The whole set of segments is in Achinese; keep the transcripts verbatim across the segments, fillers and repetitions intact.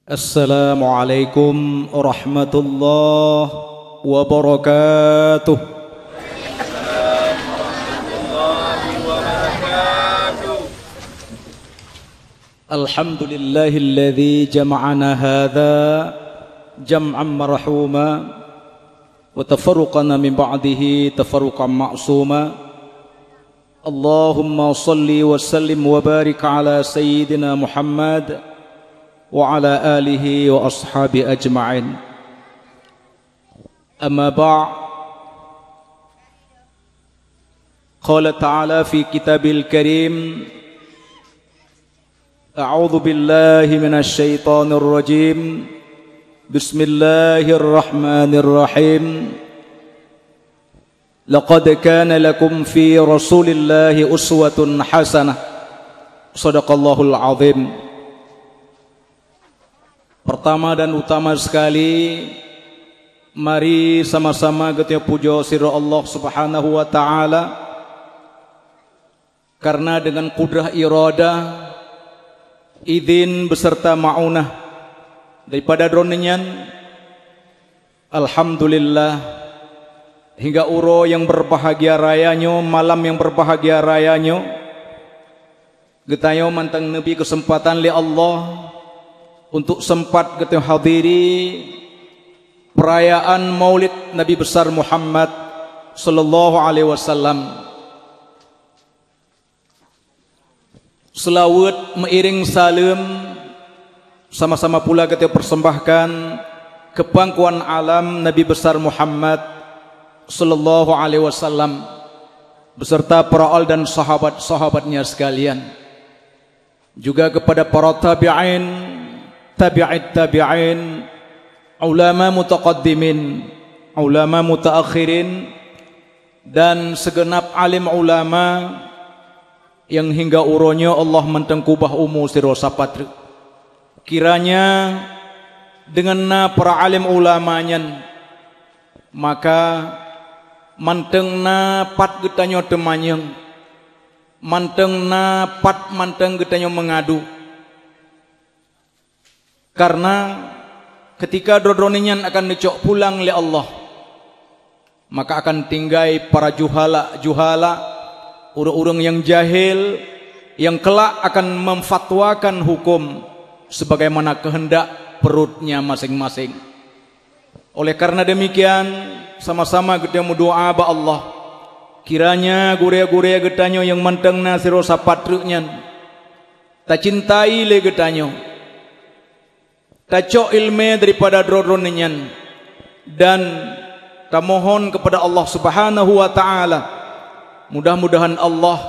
Assalamualaikum warahmatullahi wabarakatuh. Alhamdulillahilladzi jama'ana hadza jam'an marhuma, wa tafarraqana min ba'dihi tafarruqan ma'suma. Allahumma shalli wa sallim wa barik ala sayyidina Muhammad wa ala alihi wa ashabihi ajma'in. Amma ba'd. Qala ta'ala fi kitabil karim, a'udzu billahi minasy syaithanir rajim. Bismillahirrahmanirrahim. Laqad kana lakum fi Rasulillahi uswatun hasanah. Shadaqallahul azim. Pertama dan utama sekali, mari sama-sama geutanyoe pujoe sidroe Allah Subhanahu wa Ta'ala, karena dengan kudrah iradah, idhin beserta maunah daripada Droeneuh nyan, alhamdulillah, hingga uroe nyang berbahagia raya nyoe, malam nyang berbahagia raya nyoe, geutanyoe mantong neubri keuseumpatan lé Allah untuk sempat geutanyoe hadiri peurayaan Maulid Nabi Besar Muhammad sallallahu alaihi wasallam. Seulaweuet meuiréng saleuem sama-sama pula geutanyoe persembahkan keu pangkuan alam Nabi Besar Muhammad sallallahu alaihi wasallam beserta para al dan sahabat-sahabatnya sekalian. Juga kepada para tabi'in, tabi'it tabi'in, ulama mutaqaddimin, ulama mutaakhirin, dan segenap alim ulama nyang hingga uroe nyoe Allah mantong keubah umu sidroe sapat treuk. Kiranya deungon na para alim ulama nyan, maka mantong na pat geutanyoe teumanyong, mantong na pat mantong geutanyoe meungadu. Karena ketika droe-droeneuh nyan akan neucok pulang lé Allah, maka akan tinggai para juhala-juhala, ureuëng-ureuëng nyang jahil, nyang kelak akan memfatwakan hukum sebagaimana kehendak perutnya masing-masing. Oleh karena demikian, sama-sama geutanyoe meudoa bak Allah, kiranya gurée-gurée geutanyoe nyang mantong na sidroe sapat treuk nyan tacintai lé geutanyoe, tacok iéleumé daripada droe-droeneuh nyan, dan tamohon keupada Allah Subhanahu wa Ta'ala, mudah-mudahan Allah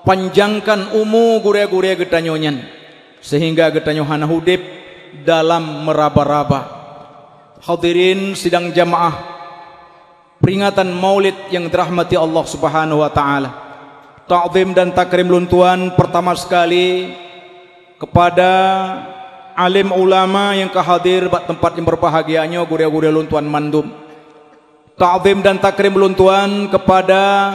panjangkan umu gurée-gurée geutanyoe nyan, sehingga geutanyoe hana udeb dalam meuraba-raba. Hadirin sidang jamaah peringatan Maulid nyang dirahmati Allah Subhanahu wa Ta'ala, takzim dan takrim lôn tuan pertama sekali kepada alim ulama nyang ka hadir bak teumpat nyang berbahagia nyoe, gurée-gurée lôn tuan mandum. Takzim dan takrim lôn tuan kepada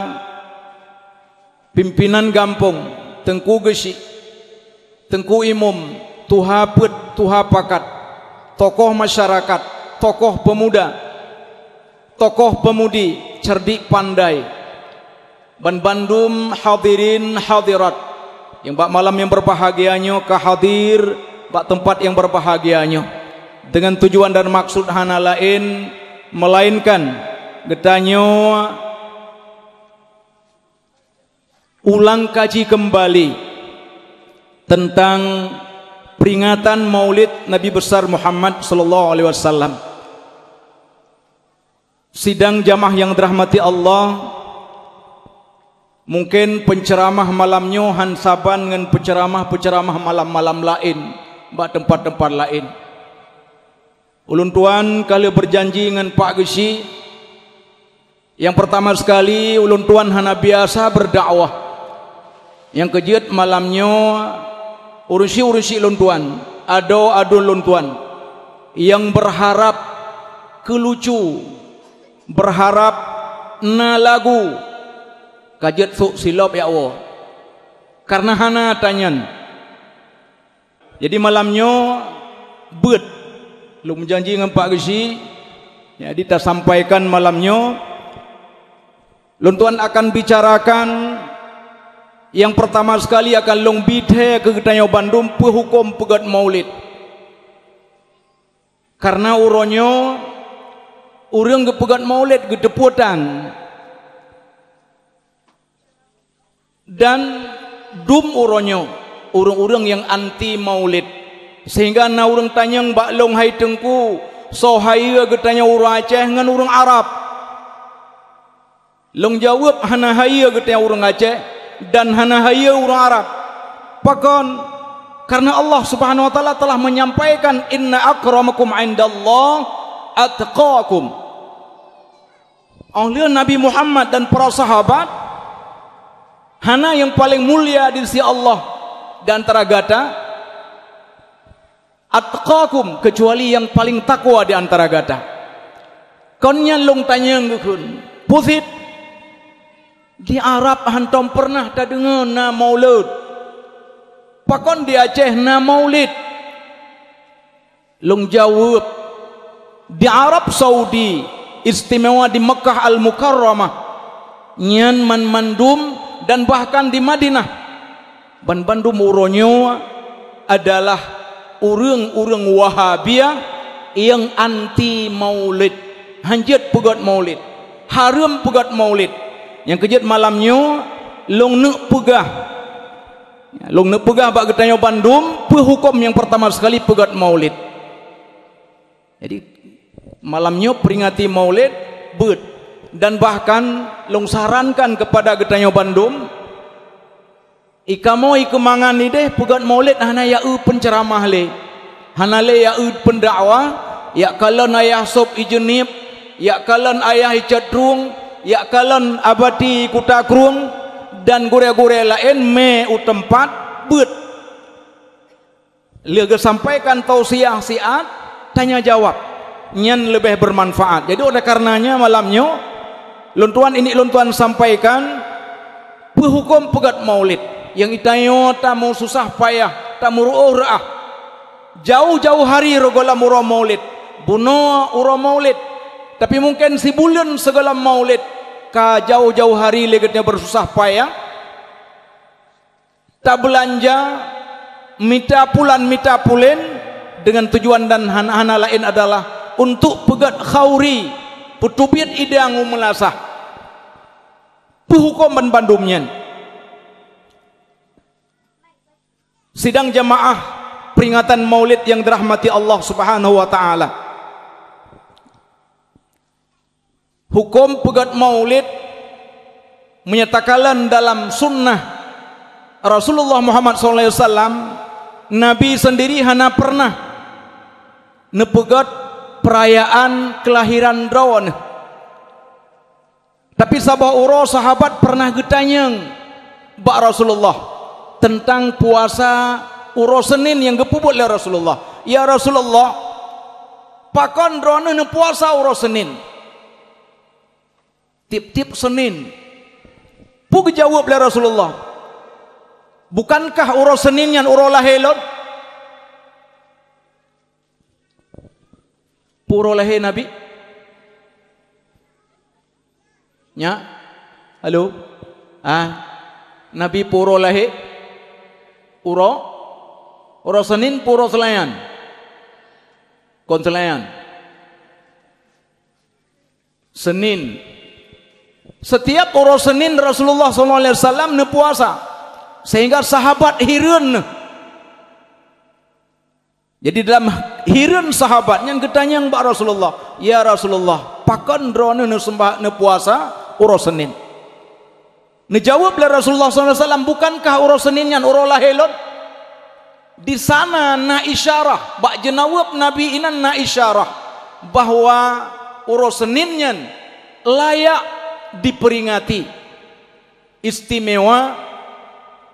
pimpinan gampông, Teungku Geuchik, Teungku Imum, Tuha Peuet, Tuha Pakat, tokoh masyarakat, tokoh pemuda, tokoh pemudi, cerdik pandai, banbandum hadirin hadirat nyang bak malam nyang berbahagia nyoe ka hadir bak teumpat nyang berbahagia nyoe, dengan tujuan dan maksud hana laén melainkan geutanyoe ulang kaji keumbali teuntang peringatan Maulid Nabi Besar Muhammad sallallahu alaihi wasallam. Sidang jamaah nyang dirahmati Allah, mungken peuceuramah malam nyoe han saban ngon peuceuramah-peuceuramah malam-malam laén bak teumpat-teumpat laén. Ulôn tuan ka lheueh beujanji ngon Pak Geuchik, nyang peurtama sekali ulôn tuan hana biasa beudakwah. Nyang keujeuet malam nyoe, ureuëng syik-ureuëng syik lôn tuan, adoe aduen lôn tuan, nyang beurharab keu lucu, beurharab na lagu, ka jeuet sôk silop jak woe. Kareuna hana atra nyan. Jadi malam nyoe Beuet. Lôn meujanji ngon Pak Geuchik, jadi tasampaikan malam nyoe, lôn tuan akan bicarakan nyang peurtama sekali akan lôn bi thèe keu geutanyoe bandum peue huköm peugöt maulid. Kareuna uroe nyoe ureuëng geupeugöt maulid geuteupeue tan. Dan dum uroe nyoe ureuëng-ureuëng nyang anti maulid, sehingga na ureuëng tanyong bak lôn, "Hai Teungku, soe hayeue geutanyoe ureuëng Aceh ngon ureuëng Arab?" Lôn jaweueb, "Hana hayeue geutanyoe ureuëng Aceh dan hana hayeue ureuëng Arab." Pakon? Kareuna Allah Subhanahu wa Taala telah menyampaikan, "Inna akramakum indallah atqakum." Óh lheueh Nabi Muhammad dan para sahabat, hana nyang paleng mulia di sisi Allah di antara gata, atqakum, keucuali nyang paleng takwa di antara gata. Kon nyan lôn tanyong geukheun, "Peue cit, di Arab hántom peureunah tadeungoe na maulud. Pakon di Aceh na maulid?" Lôn jaweueb, "Di Arab Saudi, istimewa di Mekkah Al-Mukarramah, nyan man mandum dan bahkan di Madinah, ban bandum uroe nyoe adalah ureuëng-ureuëng Wahabiyah nyang anti maulid, hanjeuet peugöt maulid, hareuem peugöt maulid. Nyang keujeuet malam nyoe lôn neuk peugah, lôn neuk peugah bak geutanyoe bandum peue huköm nyang peurtama sekali peugöt maulid." Jadi, malam nyoe peringati maulid beuet, dan bahkan lôn sarankan keupada geutanyoe bandum, i kamoe i keumangan ideh peugöt maulid hana jak eu peunceramah lé, hana lé jak eu peundakwah, jak kalon ayah sôb i Jeunieb, jak kalon ayah i Cot Trueng, jak kalon abati i Kuta Krueng, dan gurée-gurée laén mé u teumpat beuet. Lheueh geusampaikan tausiah siat, tanya jawab, nyan leubeh beumanfaat. Jadi, oleh kareunanya malam nyoe lôn tuan, ini lôn tuan sampaikan peue huköm peugöt maulid nyang geutanyoe tameususah payah, tameuruôh reuah. Jauh-jauh hari rot gohlom uroe maulid, bunoe uroe maulid, tapi mungken sibuleuen sigohlom maulid ka jauh-jauh hari lé geutanyoe beususah payah. Tabeulanja, mita pulan mita pulen, deungon tujuan dan hana-hana laén adalah untuk peugöt khauri, peuteubiet idang u meulasah. Peue huköm ban bandum nyan? Sidang jamaah peringatan maulid nyang dirahmati Allah Subhanahu wa Taala. Huköm peugöt maulid, meunyo takalon dalam sunnah Rasulullah Muhammad sallallahu alaihi wasallam, Nabi seundiri hana peureunah neupeugöt peurayaan keulahiran droeneuh. Tapi saboh uroe sahabat peureunah geutanyong bak Rasulullah teuntang puasa uroe Seunin nyang geupeubuet lé Rasulullah, "Ya Rasulullah, pakon droeneuh neupuasa uroe Seunin, tiep-tiep Seunin?" Peue geujaweueb lé Rasulullah, "Bukankah uroe Seunin nyan uroe lahé lôn?" Peue uroe lahé Nabi? Nyak? Halo? Ah, Nabi peue uroe lahé? Uroe? Uroe Seunin peue uroe Seulayan? Kon Seulayan. Seunin. Setiap uroe Seunin Rasulullah sallallahu alaihi wasallam neupuasa, sehingga sahabat hireuen. Jadi dalam hireuen sahabat nyan geutanyong bak Rasulullah, "Ya Rasulullah, pakon droeneuh neuseumbah neupuasa uroe Seunin?" Neujaweueb lé Rasulullah sallallahu alaihi wasallam, "Bukankah uroe Seunin nyan uroe lahé lôn?" Di sana na isyarah, bak jeunaweueb Nabi inan na isyarah bahwa uroe Seunin nyan layak diperingati. Istimewa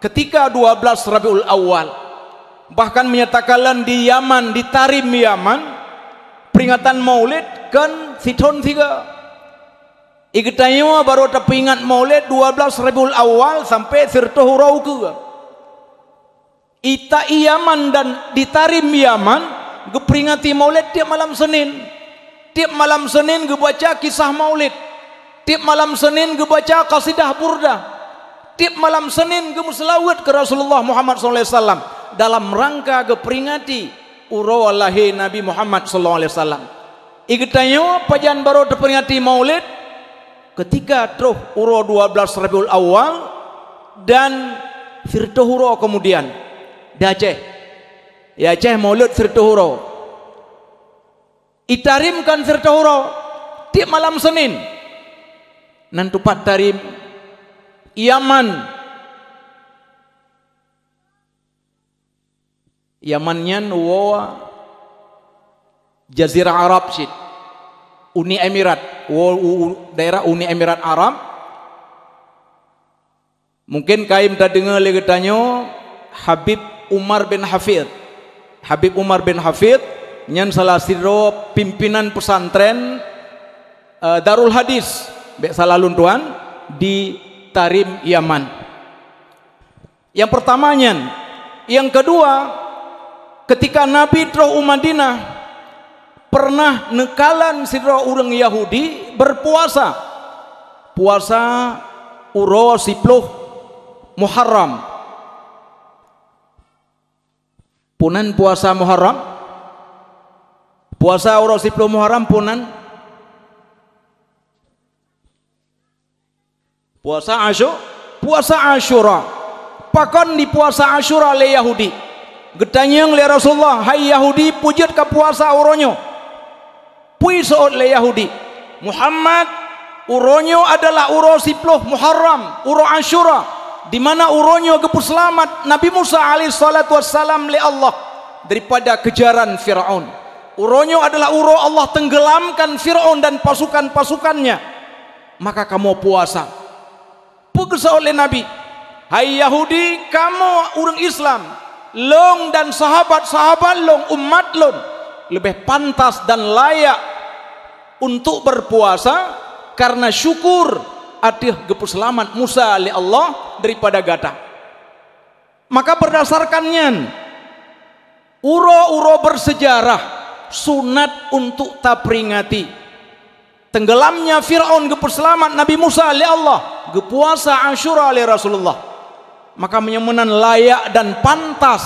ketika dua belas Rabiul Awal. Bahkan meunyo takalon di Yaman, di Tarim Yaman, peringatan Maulid kon sithon sigoe. I geutanyoe barô tapeuingat Maulid dua belas Rabiul Awal sampai sireutôh uroe ukeue. I ta-, i Yaman dan di Tarim Yaman, Geuperingati Maulid tieb malam Senin. Tieb malam Senin geubaca kisah Maulid. Tieb malam Senin geubaca qasidah Burdah. Tieb malam Senin geumeuseulaweuet keu Rasulullah Muhammad sallallahu alaihi wasallam dalam rangka geuperingati uroe lahé Nabi Muhammad sallallahu alaihi wasallam. I geutanyoe pajan barô teuperingati Maulid? Keutika troh uroe dua belas Rabiul Awal dan sireutôh uroe keumudian di Aceh. Di Aceh Maulid sireutôh uroe. Itarimkan sireutôh uroe tieb malam Senin. Nan tupat tarim Yaman. Yaman nyan woe Jazirah Arab cit. Uni Emirat, woe u-, u-, daerah Uni Emirat Arab. Mungken kayém tadeungoe lé geutanyoe Habib Umar bin Hafid. Habib Umar bin Hafid nyan salah sidroe pimpinan pesantren, eh, Darul Hadis, bék salah lôn tuan, di Tarim, Yaman. Nyang peurtama nyan. Nyang keudua, keutika Nabi troh u Madinah, peureunah neukalon sidroe ureuëng Yahudi beurpuasa. Puasa uroe siploh Muharram. Peue nan puasa Muharram? Puasa uroe siploh Muharram peue nan? Puasa Asyu-, puasa Asyura. Pakon dipuasa Asyura lé Yahudi? Geutanyong lé Rasulullah, "Hai Yahudi, peue jeuet kapuasa uroe nyoe?" Peue seuôt lé Yahudi, "Muhammad, uroe nyoe adalah uroe siploh Muharram, uroe Asyura, di mana uroe nyoe geupeuseulamat Nabi Musa alaihissalatu wassalam lé Allah daripada keujaran Firaun. Uroe nyoe adalah uroe Allah tenggelamkan Firaun dan pasukan-pasukannya." Maka kamoe puasa. Peue geuseuôt lé Nabi, "Hai Yahudi, kamoe ureuëng Islam, lôn dan sahabat-sahabat lôn, umat lôn, leubeh pantas dan layak untuk berpuasa karena syukur ateueh geupeuseulamat Musa lé Allah daripada gata." Maka berdasarkan nyan, uroe-uroe bersejarah sunat untuk taperingati. Tenggelamnya Firaun geupeuseulamat Nabi Musa lé Allah, geupuasa Asyura lé Rasulullah. Maka meunyoe meunan layak dan pantas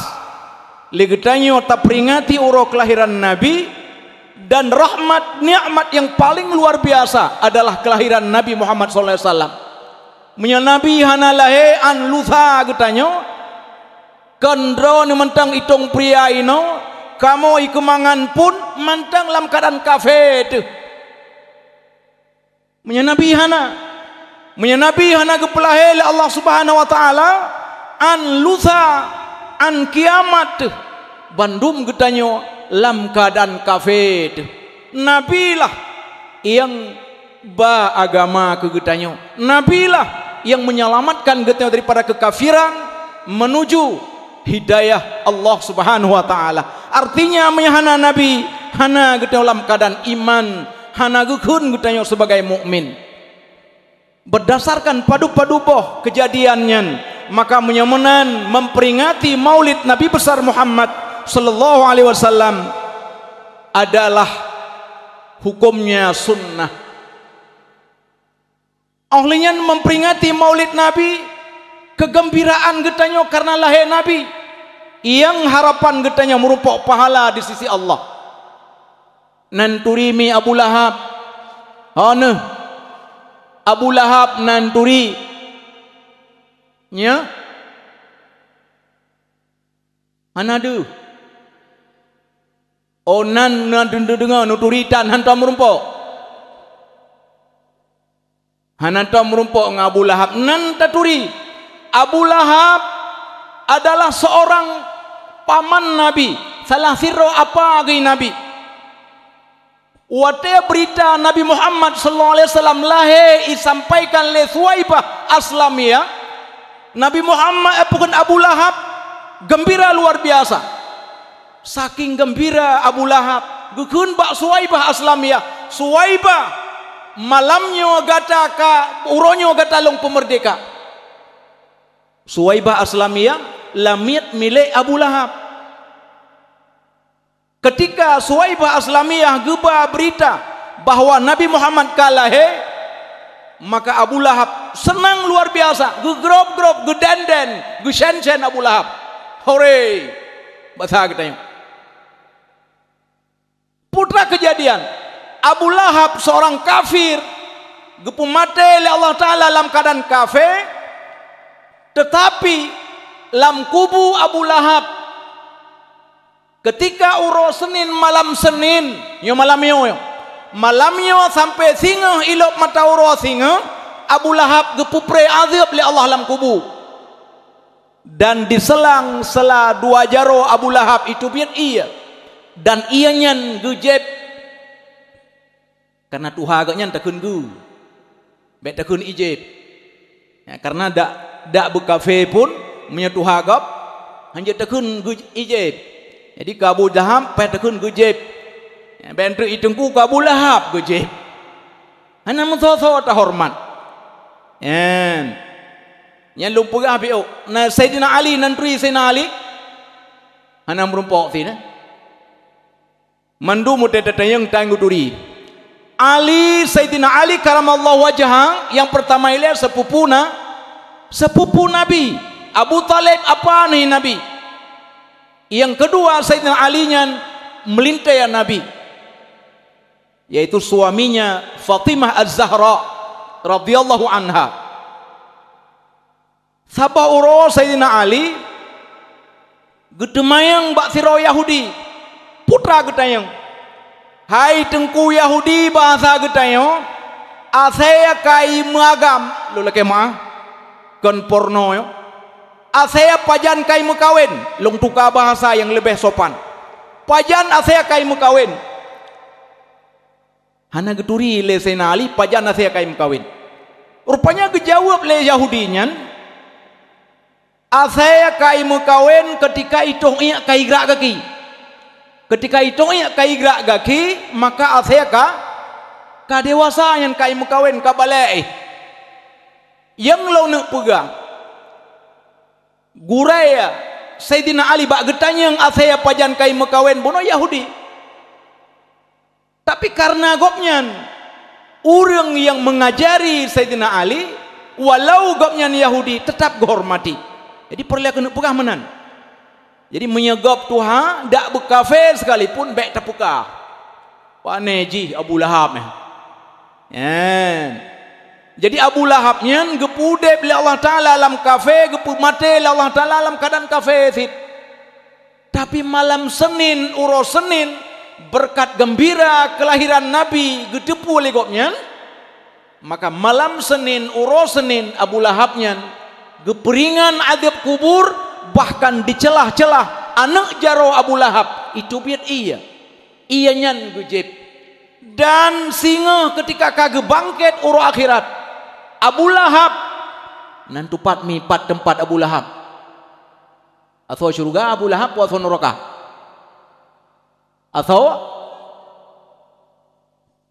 lé geutanyoe taperingati uroe keulahiran Nabi, dan rahmat nikmat nyang paleng luar biasa adalah keulahiran Nabi Muhammad sallallahu alaihi wasallam. Meunyoe Nabi hana lahé án lusa geutanyoe, kon droeneuh mantong itong pria inoe, kamoe ikeumangan pun mantong lam keuadaan kafé teuh. Meunyoe Nabi hana, meunyoe Nabi hana geupeulahé lé Allah Subhanahu wa Taala, án lusa, án kiamat teuh, bandum geutanyoe lam keuadaan kafé teuh. Nabi lah nyang ba agama keu geutanyoe. Nabi lah nyang menyelamatkan geutanyoe daripada keukafiran menuju hidayah Allah Subhanahu wa Taala. Artinya, meunyoe hana Nabi, hana geutanyoe lam keuadaan iman, hana geukheun geutanyoe sebagai mukmin. Berdasarkan padub-padub boh keujadian nyan, maka meunyoe meunan memperingati Maulid Nabi Besar Muhammad sallallahu alaihi wasallam adalah hukumnya sunnah. Óh lheueh nyan memperingati Maulid Nabi, keugeumbiraan geutanyoe karena lahé Nabi, nyang harapan geutanyoe meurumpok pahala di sisi Allah. Nan turi mi Abu Lahab. Ho neuh. Abu Lahab nan turi. Nya? Hana deuh. Oh, nan, nan deungoe, deungoe, neuturi tan hántom meurumpok. Hana tom meurumpok ngon Abu Lahab. Nan taturi, Abu Lahab adalah seorang paman Nabi, salah sidroe apa geuh Nabi. Watée beurita Nabi Muhammad sallallahu alaihi wasallam lahé isampaikan lé Suwaibah Aslamiyah, Nabi Muhammad, eh, bukan, Abu Lahab geumbira luar biasa. Saking geumbira Abu Lahab, geukheun bak Suwaibah Aslamiyah, "Suwaibah, malam nyoe gata ka, uroe nyoe gata lôn peumeurdeka." Suwaibah Aslamiyah lamiet milék Abu Lahab. Ketika Suwaibah Aslamiyah geuba beurita bahwa Nabi Muhammad ka lahé, maka Abu Lahab seunang luar biasa, geugrob-grob, geudendeng, geusen-sen Abu Lahab. Hore! Basa geutanyoe. Putra kejadian, Abu Lahab seorang kafir, geupeumaté lé Allah Taala lam keuadaan kafé, teutapi lam kubu Abu Lahab, ketika uroe Senin, malam Senin, nyoe malam nyoe, malam nyoe sampoe singoh ilop mata uroe singoh, Abu Lahab geupeupreh azeueb lé Allah lam kubu. Dan diselang sela dua jaroe Abu Lahab iteubiet ié, dan ié nyan geujéb. Kareuna tuha gobnyan takheun geu, bék takheun ijéb. Ya, kareuna dak, dak beukafé pun, meunyoe tuha gob, hanjeuet takheun geu ijéb. Jadi, keu Abu Lahab paih takheun geujéb. Ya, bék treuk iteungku keu Abu Lahab geujéb. Hana meusoe-soe tahoreumat. Nyan. Nyan lôn peugah piôh. Na Saidina Ali, nan turi Saidina Ali. Hana meurumpok sinoe. Mandum watée tatanyong tan geuturi. Ali, Saidina Ali karamallahu wajhah, nyang peurtama ilée sepupu na, sepupu Nabi. Abu Thalib apa neh Nabi. Nyang keudua, Saidina Ali nyan meulintée Nabi, yaitu suaminya Fatimah Az-Zahra radhiyallahu anha. Saboh uroe Saidina Ali geuteumanyong bak sidroe Yahudi, putra geutanyong, "Hai teungku Yahudi, bahasa geutanyoe, asée kai meuagam," lôn lakée meuáh, kon porno nyoe, "asée pajan kai meukawen," lôn tuka bahasa nyang leubeh sopan, "pajan asée kai meukawen?" Hana geuturi lé Saidina Ali pajan asée kai meukawen. Rupanya geujaweueb lé Yahudi nyan, "Asée kai meukawen keutika itôh iék kai grak gaki. Keutika itôh iék kai grak gaki, maka asée ka, ka dewasa nyan kai meukawen, ka balek." Nyang lôn neuk peugah, gurée Saidina Ali bak geutanyong asée pajan kai meukawen bunoe Yahudi. Tapi kareuna gobnyan ureuëng nyang meungajari Saidina Ali, walau gobnyan Yahudi, teutab geuhormati. Jadi, peureulée keuneuk peugah meunan. Jadi, meunyoe gob tuha, dak beukafé sekalipun, bék tapeugah, "Pane jih Abu Lahab nyan." Nyan. Jadi, Abu Lahab nyan geupeuudeb lé Allah Taala lam kafé, geupeumaté lé Allah Taala lam keuadaan kafé cit. Tapi malam Senin, uroe Senin, beureukat geumbira keulahiran Nabi geuteupeue lé gobnyan, maka malam Senin, uroe Senin, Abu Lahab nyan geupeuringan adeueb kubur, bahkan diceulah-ceulah aneuëk jaroe Abu Lahab, iteubiet ié. Ié nyan geujéb. Dan singoh keutika ka geubangkét uroe akhirat, Abu Lahab, nan teupat mipat teumpat Abu Lahab. Asoe syeuruga Abu Lahab peue asoe nuraka? Asoe?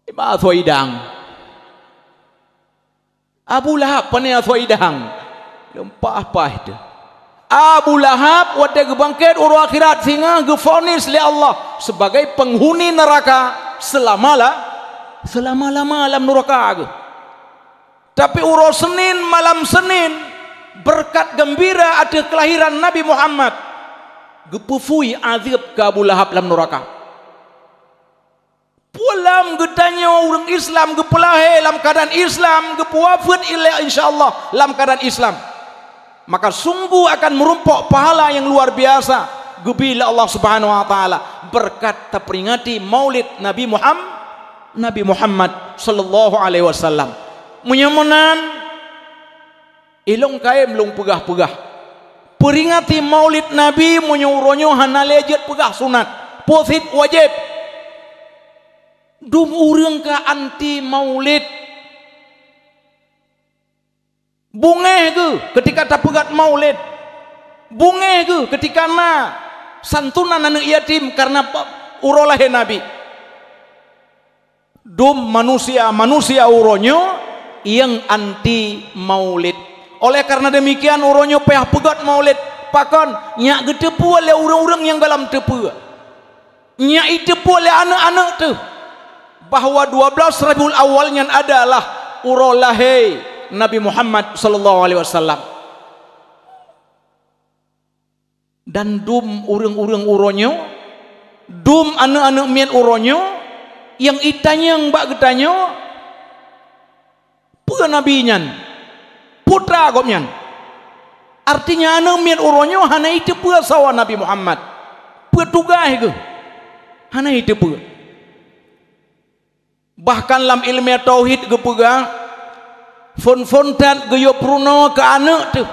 Iba asoe idang. Abu Lahab pane asoe idang. Leumpah paih teuh. Abu Lahab watée geubangkét uroe akhirat singoh geufonis lé Allah sebagai peunghuni neuraka seulama la-, seulama-lama lam neuraka geuh. Tapi uroe Senin, malam Senin, beureukat geumbira ateueh keulahiran Nabi Muhammad, geupeufui azeueb keu Abu Lahab lam neuraka. Peue lam geutanyoe ureuëng Islam geupeulahé lam keuadaan Islam, geupeuwafeuet ilée insya Allah lam keuadaan Islam. Maka sungguh akan meurumpok pahala nyang luar biasa geubi lé Allah Subhanahu wa Taala beureukat taperingati Maulid Nabi Muham-, Nabi Muhammad sallallahu alaihi wasallam. Meunyoe meunan, ilong kayém lôn peugah-peugah. Peuringati Maulid Nabi meunyoe uroe nyoe hana lé jeuet peugah sunat, peue cit wajéb. Dum ureuëng ka anti Maulid. Bungéh geuh keutika tapeugét Maulid. Bungéh geuh keutika na santunan aneuëk yatim kareuna pa-, uroe lahé Nabi. Dum manusia-manusia uroe nyoe nyang anti Maulid. Oleh kareuna deumikian, uroe nyoe payah peugét Maulid. Pakon? Nyak geuteupeue lé ureuëng-ureuëng nyang gohlom teupeue. Nyak jiteupeue lé aneuëk-aneuëk teuh bahwa dua belas Rabiul Awal nyan adalah uroe lahé Nabi Muhammad sallallahu alaihi wasallam. Dan dum ureuëng-ureuëng uroe nyoe, dum aneuëk-aneuëk miet uroe nyoe nyang jitanyong bak geutanyoe, "Peue Nabi nyan? Peue atra gobnyan?" Artinya, aneuëk miet uroe nyoe hana jiteupeue sawa Nabi Muhammad. Peue tugaih geuh? Hana jiteupeue. Bahkan lam iéleumé tauhid geupeugah, phon-phon that geuyue peurunoe keu aneuëk teuh.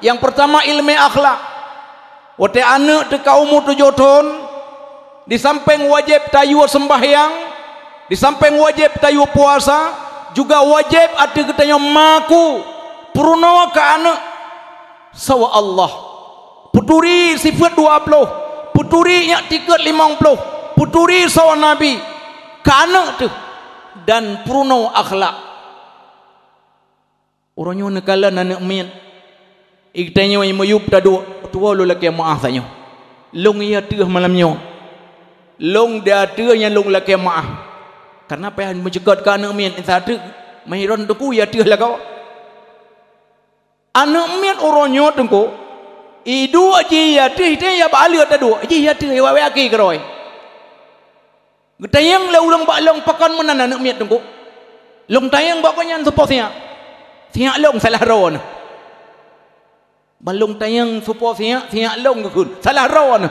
Nyang peurtama, iéleumé akhlak. Watée aneuëk teuka umu tujoh thon, di sampéng wajéb tayue seumbahyang, di sampéng wajéb tayue puasa, juga wajéb ateueh geutanyoe maku peurunoe keu aneuëk sawa Allah. Peuturi sifeuet dua ploh, peuturi nyak tikeuet limong ploh, peuturi sawa Nabi keu aneuëk teuh, dan peurunoe akhlak. Uroe nyoe neukalon aneuëk miet, geutanyoe miyueb taduek, "Tuwoe lôn lakée meuáh tanyoe. Lôn yue ateueh malam nyoe. Lôn di ateueh nyan lôn lakée meuáh." Kareuna payah meuceukat keu aneuëk miet, sateuk meuhiron teungku yue ateueh lagoe. Aneuëk miet uroe nyoe teungku, iduek jih yue ateueh, item yue bak aleuet taduek, jih yue ateueh, yue wak-wak akhé keudroe. Geutanyong lé ureuëng bak lôn, "Pakon meunan aneuëk miet teungku?" Lôn tanyong bak gobnyan, "Soe po siyak?" "Siyak lôn salah droe nyoe." Ban lôn tanyong, "Soe po siyak?" "Siyak lôn," geukheun, "salah droe nyoe."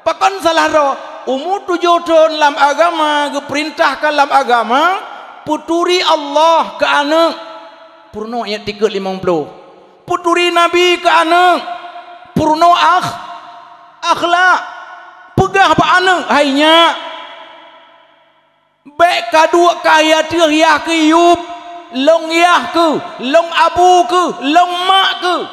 Pakon salah droe? Umu tujoh thon lam agama, geupeurintahkan lam agama, peuturi Allah keu aneuëk, peurunoe nyak tikeuet limong ploh. Peuturi Nabi keu aneuëk, peurunoe akh-, akhlak. Peugah bak aneuëk, "Hai nyak, bék kaduek kah yue ateueh, yah keuh yueb, lôn yah keuh, lôn abu keuh, lôn mak keuh.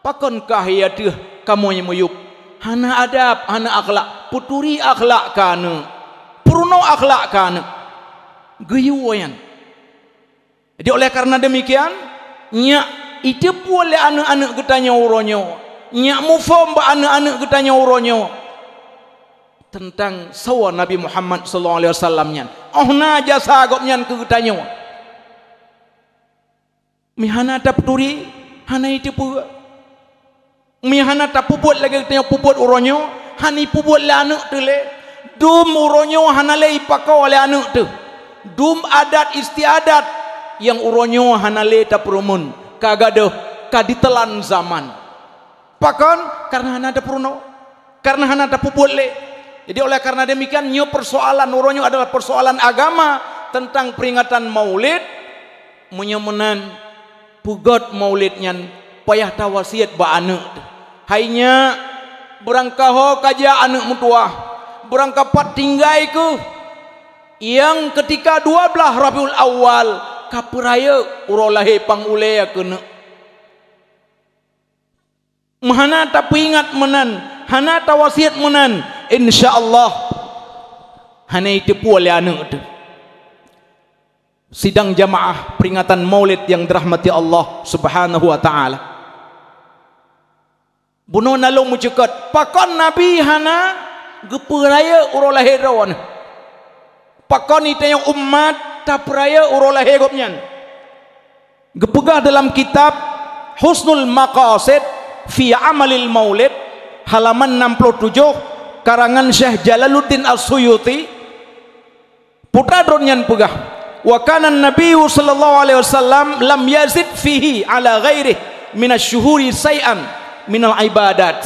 Pakon kah yue ateueh kamoe nyang meuyueb?" Hana adab, hana akhlak. Peuturi akhlak keu aneuëk, peurunoe akhlak keu aneuëk. Geuyue nyan. Jadi, oleh karena demikian, nyak jiteupeue lé aneuëk-aneuëk geutanyoe uroe nyoe, nyak muphom bak aneuëk-aneuëk geutanyoe uroe nyoe teuntang sawa Nabi Muhammad sallallahu alaihi wasallam nyan. Oh na jasa gobnyan keu geutanyoe. Meuhana tapeuturi, hana jiteupeue. Meuhana tapeubuet lagée tanyoe peubuet uroe nyoe, hana jipeubuet lé aneuëk teuh lé. Dum uroe nyoe hana lé jipakoe lé aneuëk teuh. Dum adat istiadat nyang uroe nyoe hana lé tapeureumeun, ka gadôh, ka diteulan zaman. Pakon? Kareuna hana tapeurunoe, kareuna hana tapeubuet lé. Jadi, oleh karena demikian, nyoe persoalan uroe nyoe adalah persoalan agama tentang peringatan Maulid. Meunyoe meunan, peugét Maulid nyan payah tawasiet bak aneuëk teuh. Hai nyak, beurangkaho ka jak aneuëk meutuwah, beurangkapat tinggai keuh. Nyang keutika dua blaih Rabiul Awal ka peurayeuk uroe lahé pang ulée keuneuk. Meuhana tapeuingat meunan, hana tawasiet meunan, insya Allah hana jiteupeue lé aneuëk teuh. Sidang jamaah peringatan Maulid nyang dirahmati Allah Subhanahu wa Ta'ala. Bunoe na lôn meuceukat, pakon Nabi hana geupeurayeuk uroe lahé droeneuh? Pakon geutanyoe umat tapeurayeuk uroe lahé gobnyan? Geupeugah dalam kitab Husnul Maqasid fi Amalil Maulid, halaman enam puluh tujuh, karangan Syekh Jalaluddin As-Suyuti, putra droe nyan peugah, "Wa kana Nabiyyu sallallahu alaihi wasallam lam yazid fihi ala ghairihi minasy syuhuri syai'an minal ibadat."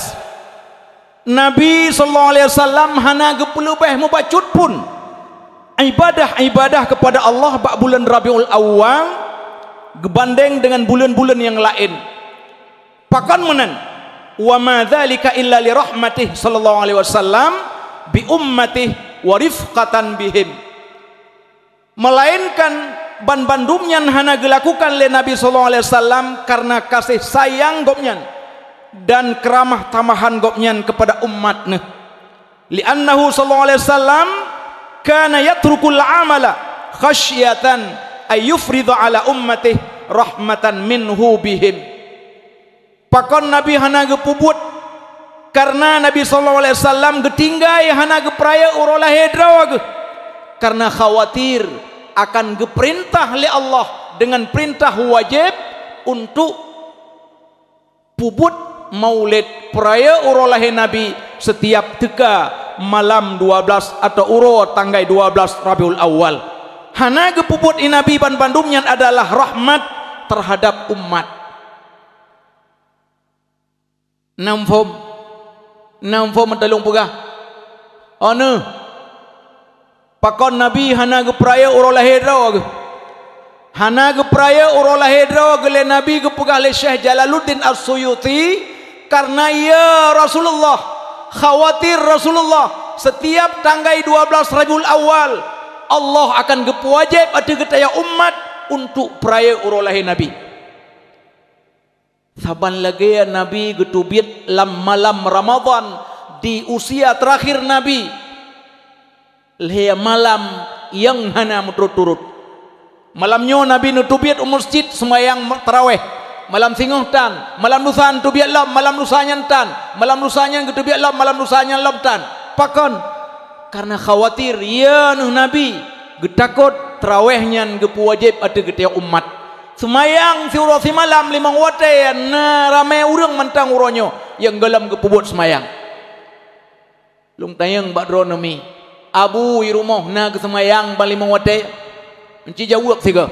Nabi sallallahu alaihi wasallam hana geupeuleubeh mubacut pun ibadah-ibadah keupada Allah bak buleuen Rabiul Awal geubandeng deungon buleuen-buleuen nyang laén. Pakon meunan? "Wa ma dzalika illa li rahmatih sallallahu alaihi wasallam bi ummatih wa rifqatan bihim." Melainkan banbandum nyan hana geulakukan lé Nabi sallallahu alaihi wasallam kareuna gaséh sayang gobnyan dan keuramah tamahan gobnyan keupada umat neuh. "Li'annahu sallallahu alaihi wasallam kana yatrukul amala khasyatan ay yufridha ala ummatih rahmatan minhu bihim." Pakon Nabi hana geupeubuet Kareuna Nabi sallallahu alaihi wasallam geutinggai hana geupeurayeuk uroe lahé droe geuh, kareuna khawatir akan geupeurintah lé Allah deungon peurintah wajéb untuk peubuet maulid, peurayeuk uroe lahé Nabi, seutiab teuka malam dua blaih atau uroe tanggai dua blaih Rabiul Awal. Hana geupeubuet lé Nabi, banmandum nyan adalah rahmat teuhadab umat. Na muphom? Na muphom nyang lôn peugah? Oh neuh. Pakon Nabi hana geupeurayeuk uroe lahé droe geuh? Hana geupeurayeuk uroe lahé droe geuh lé Nabi, geupeugah lé Syekh Jalaluddin As-Suyuti, kareuna ya Rasulullah, khawatir Rasulullah, seutiab tanggai dua blaih Rabiul Awal, Allah akan geupeuwajéb ateueh geutanyoe umat untuk peurayeuk uroe lahé Nabi. Saban lagée Nabi geuteubiet lam malam Ramadhan di usia teurakhir Nabi, lhée malam nyang hana meuturot-turot. Malam nyoe Nabi neuteubiet u meuseujid seumayang tarawéh. Malam singoh tan, malam lusa neuteubiet lom, malam lusa nyan tan, malam lusa nyan geuteubiet lom, malam lusa nyan lom tan. Pakon? Kareuna khawatir, ya neuh Nabi, geutakot tarawéh nyan geupeuwajéb ateueh geutanyoe umat. Seumayang siuroe simalam limong watée na ramé ureuëng mantong uroe nyoe nyang gohlom geupeubuet seumayang. Lôn tanyong bak droeneuh mi, abu i rumoh na geuseumayang ban limong watée? Enci jaweueb sigoe.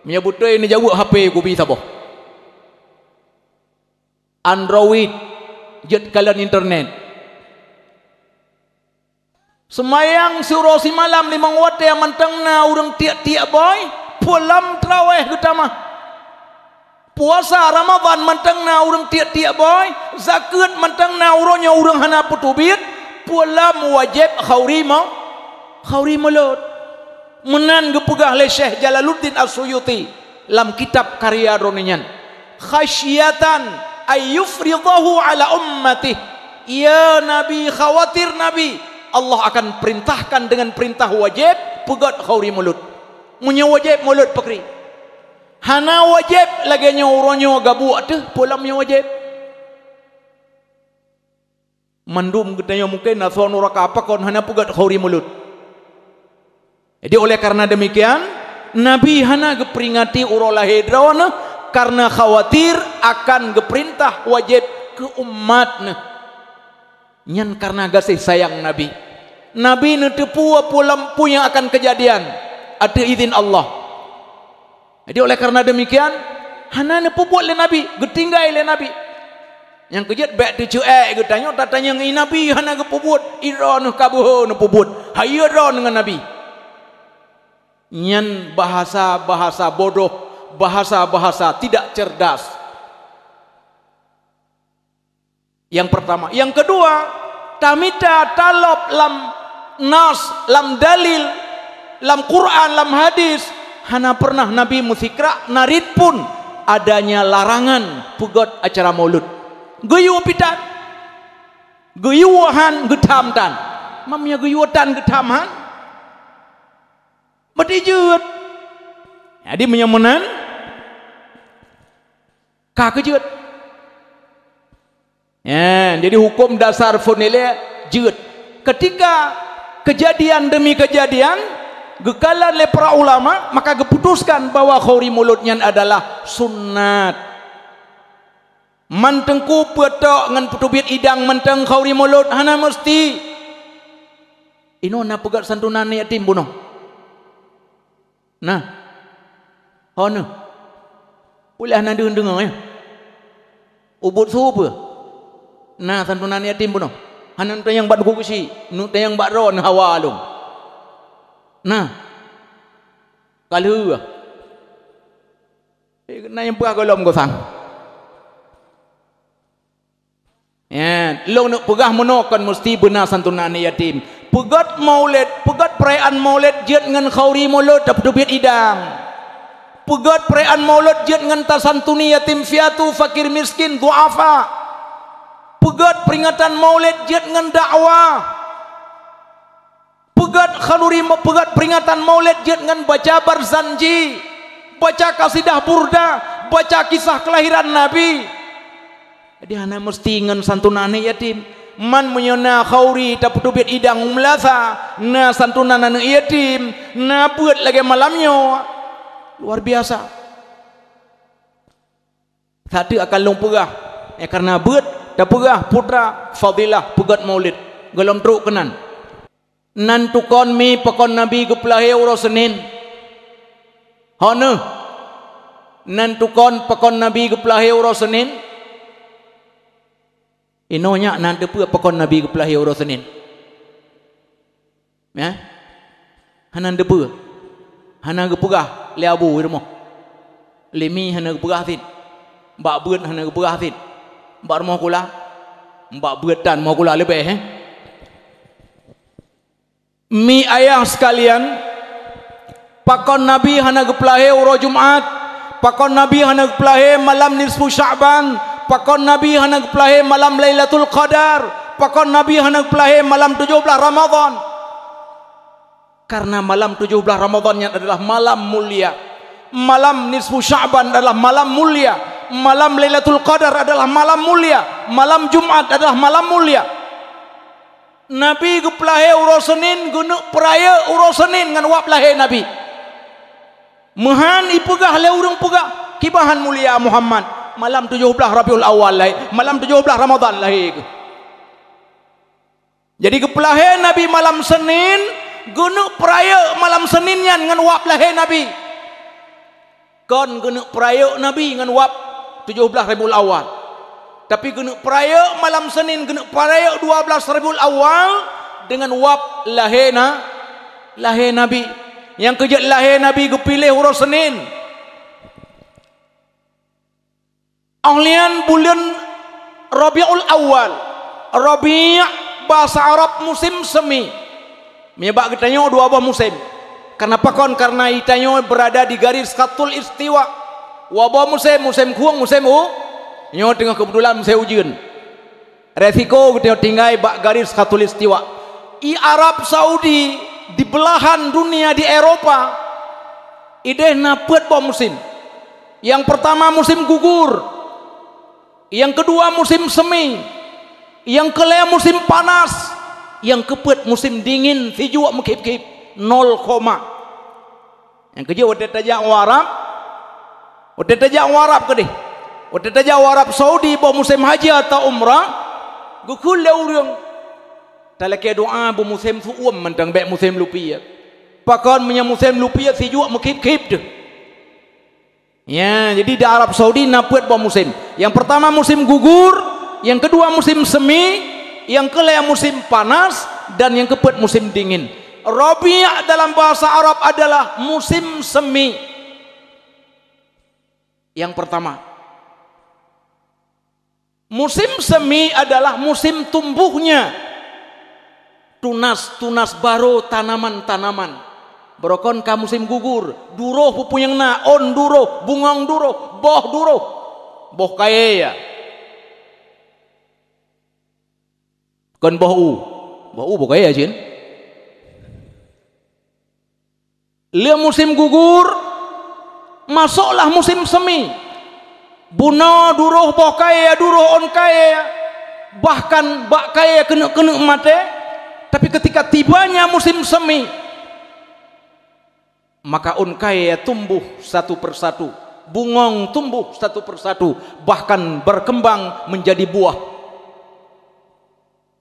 Meunyoe beutôi neujaweueb, H P kubi saboh. Android, jeuet kalon internet. Seumayang siuroe simalam limong watée mantong na ureuëng tiek-tiek boy, peue lom tarawéh geutamah. Puasa Ramadhan mantong na ureuëng tiek-tiek boy, zakeuet mantong na uroe nyoe ureuëng hana peuteubiet, peue lom wajéb khauri mo-, khauri mulod. Meunan geupeugah lé Syekh Jalaluddin As-Suyuti lam kitab karya droeneuh nyan, "Khasyatan ay yufridahu ala ummati." Ya Nabi, khawatir Nabi, Allah akan perintahkan dengan perintah wajéb peugét khauri mulod. Meunyoe wajéb mulod pakri. Hana wajéb lagée nyoe uroe nyoe gabuek teuh, peue lom nyang wajéb. Mandum geutanyoe mungken na soe nuraka pakon hana peugét khauri mulod. Jadi, oleh karena demikian, Nabi hana geuperingati uroe lahé droeneuh karena khawatir akan geupeurintah wajéb keu umat neuh. Nyan karena gaséh sayang Nabi. Nabi neuteupeue peue lom peue nyang akan keujadian ateueh idhin Allah. Jadi, oleh karena demikian, hana neupeubuet lé Nabi, geutinggai lé Nabi. Nyang keujeuet bék teuceuék geutanyoe, tatanyong, "I Nabi hana geupeubuet, i droeneuh ka beuhe neupeubuet, hayeue droeneuh ngon Nabi." Nyan bahasa-bahasa bodoh, bahasa-bahasa tidak cerdas. Yang pertama. Yang kedua, tamita talop lam nas, lam dalil, lam Quran, lam hadis, hana pernah Nabi meusikrak narit pun adanya larangan peugét acara maulud. Geuyue pih tan. Geuyue han geutham tan. Meunyoe geuyue tan geutham han, berarti jeuet. Jadi meunyoe meunan, ka keu jeuet. Ya, jadi hukum dasar phon ilée jeuet. Ketika kejadian demi kejadian geukalon lé para ulama, maka geuputuskan bahwa khauri mulod nyan adalah sunat. Man teungku peuet tok ngon peuteubiet idang mantong khauri mulod, hana meusti. Inoe na peugét santunan yatim bunoe? Na. Ho neuh. Puléh na deungon-deungon, ya. Ubit su peue? Na santunan yatim bunoe. Hana neutanyong bak Teungku Geuchik, neutanyong bak droeneuh hawa lom. Na. Ka lheueh. Eh, na nyang peugah gohlom gosang. Ya, lôn neuk peugah meunoe kon meusti beuna santunan yatim. Peugét maulid, peugét peurayaan maulid jeuet ngon khauri mulod, tapeuteubiet idang. Peugét peurayaan maulid jeuet ngon tasantuni yatim piatu, fakir miskin, duafa. Peugét peringatan maulid jeuet ngon dakwah. Peugét khanuri, peugét peringatan maulid jeuet ngon baca Barzanji, baca kasidah Burdah, baca kisah kelahiran Nabi. Jadi hana meusti ngon santunan aneuk yatim. Man meunyoe na khauri tapeuteubiet idang u meulasa, na santunan aneuk yatim, na beuet lagée malam nyoe. Luar biasa. Sateuk akan lôn peugah, eh, kareuna beuet tapeugah putra fadilah peugét maulid. Gohlom trok keunan. Nan tukon mi pakon Nabi geupeulahé uroe Senin? Ho neuh. Nan tukon pakon Nabi geupeulahé uroe Senin? Inoe nyak nan teupeue pakon Nabi geupeulahé uroe Senin? Ya? Hana teupeue. Hana geupeugah lé abu di rumoh. Lé mi hana geupeugah cit. Bak beuet hana geupeugah cit. Bak rumoh kula, bak beuet tan rumoh kula leubeh, eh. Mi ayah sekalian, pakon Nabi hana geupeulahé uroe Jumat? Pakon Nabi hana geupeulahé malam nisfu Sya'ban? Pakon Nabi hana geupeulahé malam Lailatul Qadar? Pakon Nabi hana geupeulahé malam tujoh blaih Ramadhan? Karena malam tujoh blaih Ramadhan nyan adalah malam mulia. Malam nisfu Sya'ban adalah malam mulia. Malam Lailatul Qadar adalah malam mulia. Malam Jumat adalah malam mulia. Nabi geupeulahé uroe Senin, geuneuk peurayeuk uroe Senin ngon wab lahé Nabi. Meuhan ipeugah lé ureuëng peugah, "Kiban han mulia Muhammad, malam tujoh blaih Rabiul Awal lahé, malam tujoh blaih Ramadhan lahé." Jadi geupeulahé Nabi malam Senin, geuneuk peurayeuk malam Senin nyan ngon wab lahé Nabi. Kon geuneuk peurayeuk Nabi ngon wab tujoh blaih Rabiul Awal. Tapi geuneuk peurayeuk malam Senin, geuneuk peurayeuk dua blaih Rabiul Awal deungon wab lahé na-, lahé Nabi. Nyang keu jeuet lahé Nabi geupiléh uroe Senin. Óh lheueh nyan buleuen Rabiul Awal. Rabi' bahasa Arab musim semi. Meunyoe bak geutanyoe dua boh musém. Kenapa kon? Karena geutanyoe berada di garis khatul istiwa. Dua boh musém, musém khueng, musém u-, nyoe teungoh keubeutulan musém ujeuen. Resiko geutanyoe tinggai bak garis khatul istiwa. I Arab Saudi, di belahan dunia di Eropa, ideh na peuet boh musém. Nyang peurtama musém gugur. Nyang keudua musém semi, nyang keulhèe musém panas, nyang keupeuet musém dingin sijuek meukhép-khép, nol koma. Nyang keujeuet watèe tajak u Arab, watèe tajak u Arab keudeh, watèe tajak u Arab Saudi boh musém haji atau umrah, geukheun lé ureueng, talakèe doa beu musém seuuem mantong bèk musém lupiet. Pakon meunyoe musém lupiet sijuek meukhép-khép deuh. Ya, jadi di Arab Saudi na peuet boh musém. Nyang peurtama musém gugur, nyang keudua musém semi, nyang keulhèe musém panas, dan nyang keupeuet musém dingin. Rabi' dalam bahasa Arab adalah musém semi. Nyang peurtama. Musim semi adalah musim tumbuhnya tunas-tunas barô tanaman-tanaman. Beurokon ka musim gugur, duroh peue-peue nyang na, ôn duroh, bungöng duroh, boh duroh, boh kayèe ya. Kon boh u, boh u boh kayèe cit. Lheueh musim gugur, masuklah musim semi. Bunoe duroh boh kayèe, duroh ôn kayèe, bahkan bak kayèe keuneuk-keuneuk maté. Tapi ketika tibanya musim semi, maka ôn kayèe tumbuh satu persatu, bungöng tumbuh satu persatu, bahkan berkembang menjadi buah.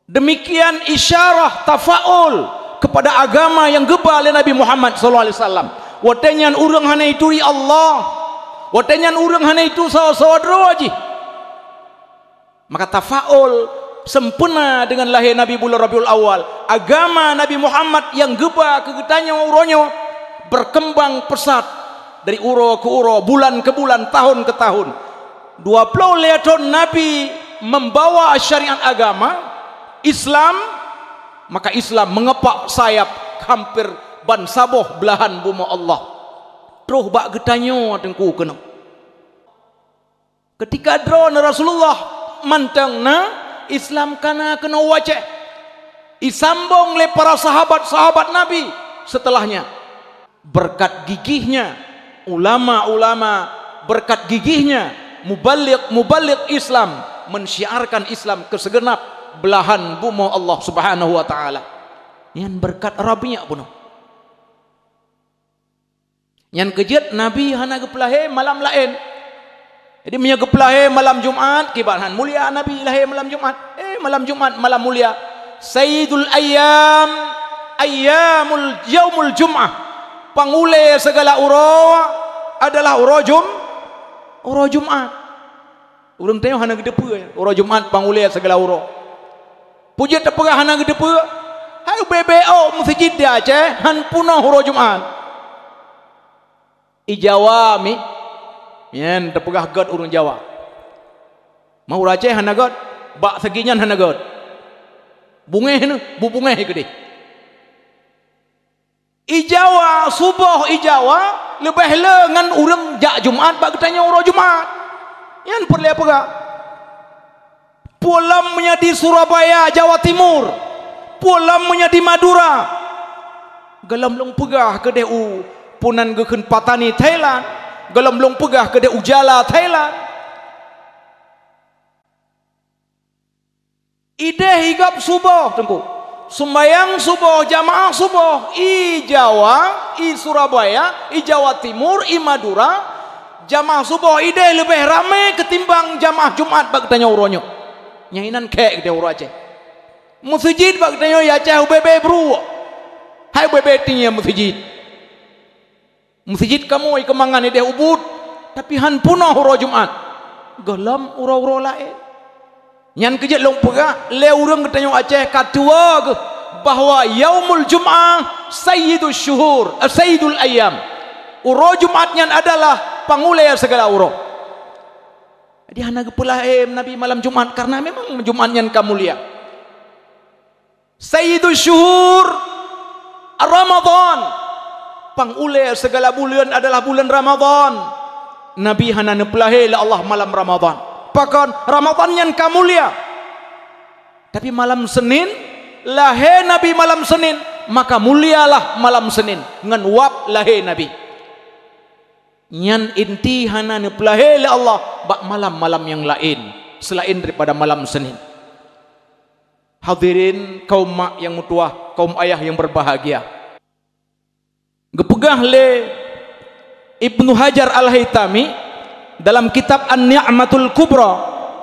Demikian isyarah tafaul kepada agama nyang geuba lé Nabi Muhammad sallallahu alaihi wasallam. Watèe nyan ureueng hana ituri Allah. Watèe nyan ureueng hana itu sawa-sawa droe jih. Maka tafaul sempurna dengan lahé Nabi buleuen Rabiul Awal. Agama Nabi Muhammad nyang geuba keu geutanyoe uroe nyoe berkembang pesat dari uroe keu uroe, bulan keu bulan, tahun keu tahun. Dua ploh lhèe thon Nabi membawa syariat agama Islam, maka Islam mengepak sayap hampir ban saboh belahan bumoe Allah. Troh bak geutanyoe teungku keunoe. Ketika droeneuh Rasulullah mantong na, Islam ka na keunoe u Aceh. Isambong lé para sahabat-sahabat Nabi setelahnya. Berkat gigihnya ulama-ulama, berkat gigihnya mubalig-mubalig Islam, mensyiarkan Islam ke segenap belahan bumoe Allah Subhanahu wa Taala. Nyan beureukat Rabi' bunoe. Nyan keujeuet Nabi hana geupeulahé malam laén. Jadi, meunyoe geupeulahé malam Jumat, kiban han mulia Nabi lahé malam Jumat. Eh, malam Jumat malam mulia. Sayyidul ayyam, ayyamul, yaumul Jum'ah. Pangulée sigala uroe adalah uroe Jum-, uroe Jumat. Ureuëng tanyoe hana geuteupeue uroe Jumat pangulée sigala uroe. Peue jeuet tapeugah hana geuteupeue? Hai ubé-bé ôk meuseujid di Aceh han peunoh uroe Jumat. I Jawa mi, nyan tapeugah gét ureuëng Jawa. Ma ureuëng Aceh hana gét, bak segi nyan hana gét. Bungéh neuh, bubungéh keudeh. I Jawa, suboh i Jawa leubeh le ngon ureuëng jak Jumat bak geutanyoe uroe Jumat. Nyan peureulée peugah. Peue lom meunyoe di Surabaya, Jawa Timur, peue lom meunyoe di Madura. Gohlom lôn peugah keudeh u, peue nan geukheun Patani, Thailand. Gohlom lôn peugah keudeh u Jala, Thailand. Ideh i gob suboh, Teungku. Sumbayang suboh, jamaah suboh, i Jawa, i Surabaya, i Jawa Timur, i Madura, jamaah suboh ideh leubeh ramé keutimbang jamaah Jumat bak geutanyoe uroe nyoe. Nyang inan khék geutanyoe uroe Aceh. Meuseujid bak geutanyoe i Aceh ubé-bé brôk. Hai ubé-bé tieng meuseujid. Meuseujid kamoe keumangan ideh ubit, tapi han peunoh uroe Jumat. Gohlom uroe-uroe laén. Nyan keujeuet lôn peugah, lé ureuëng geutanyoe Aceh ka tuwoe geuh bahwa yaumul Jum'ah sayyidus syuhur, eh, sayyidul ayyam. Uroe Jumat nyan adalah pangulée sigala uroe. Jadi hana geupeulahé Nabi malam Jumat karena memang Jumat nyan ka mulia. Sayyidus syuhur Ramadan. Pangulée sigala buleuen adalah buleuen Ramadan. Nabi hana neupeulahé lé Allah malam Ramadan. Pakon? Ramadan nyan ka mulia. Tapi malam Senin, lahé Nabi malam Senin, maka mulialah malam Senin ngon wab lahé Nabi. Nyan inti hana neupeulahé lé Allah bak malam-malam nyang laén seulaén daripada malam Senin. Hadirin kaum mak nyang meutuwah, kaum ayah nyang berbahagia. Geupeugah lé Ibnu Hajar Al-Haitami dalam kitab An-Ni'matul Kubra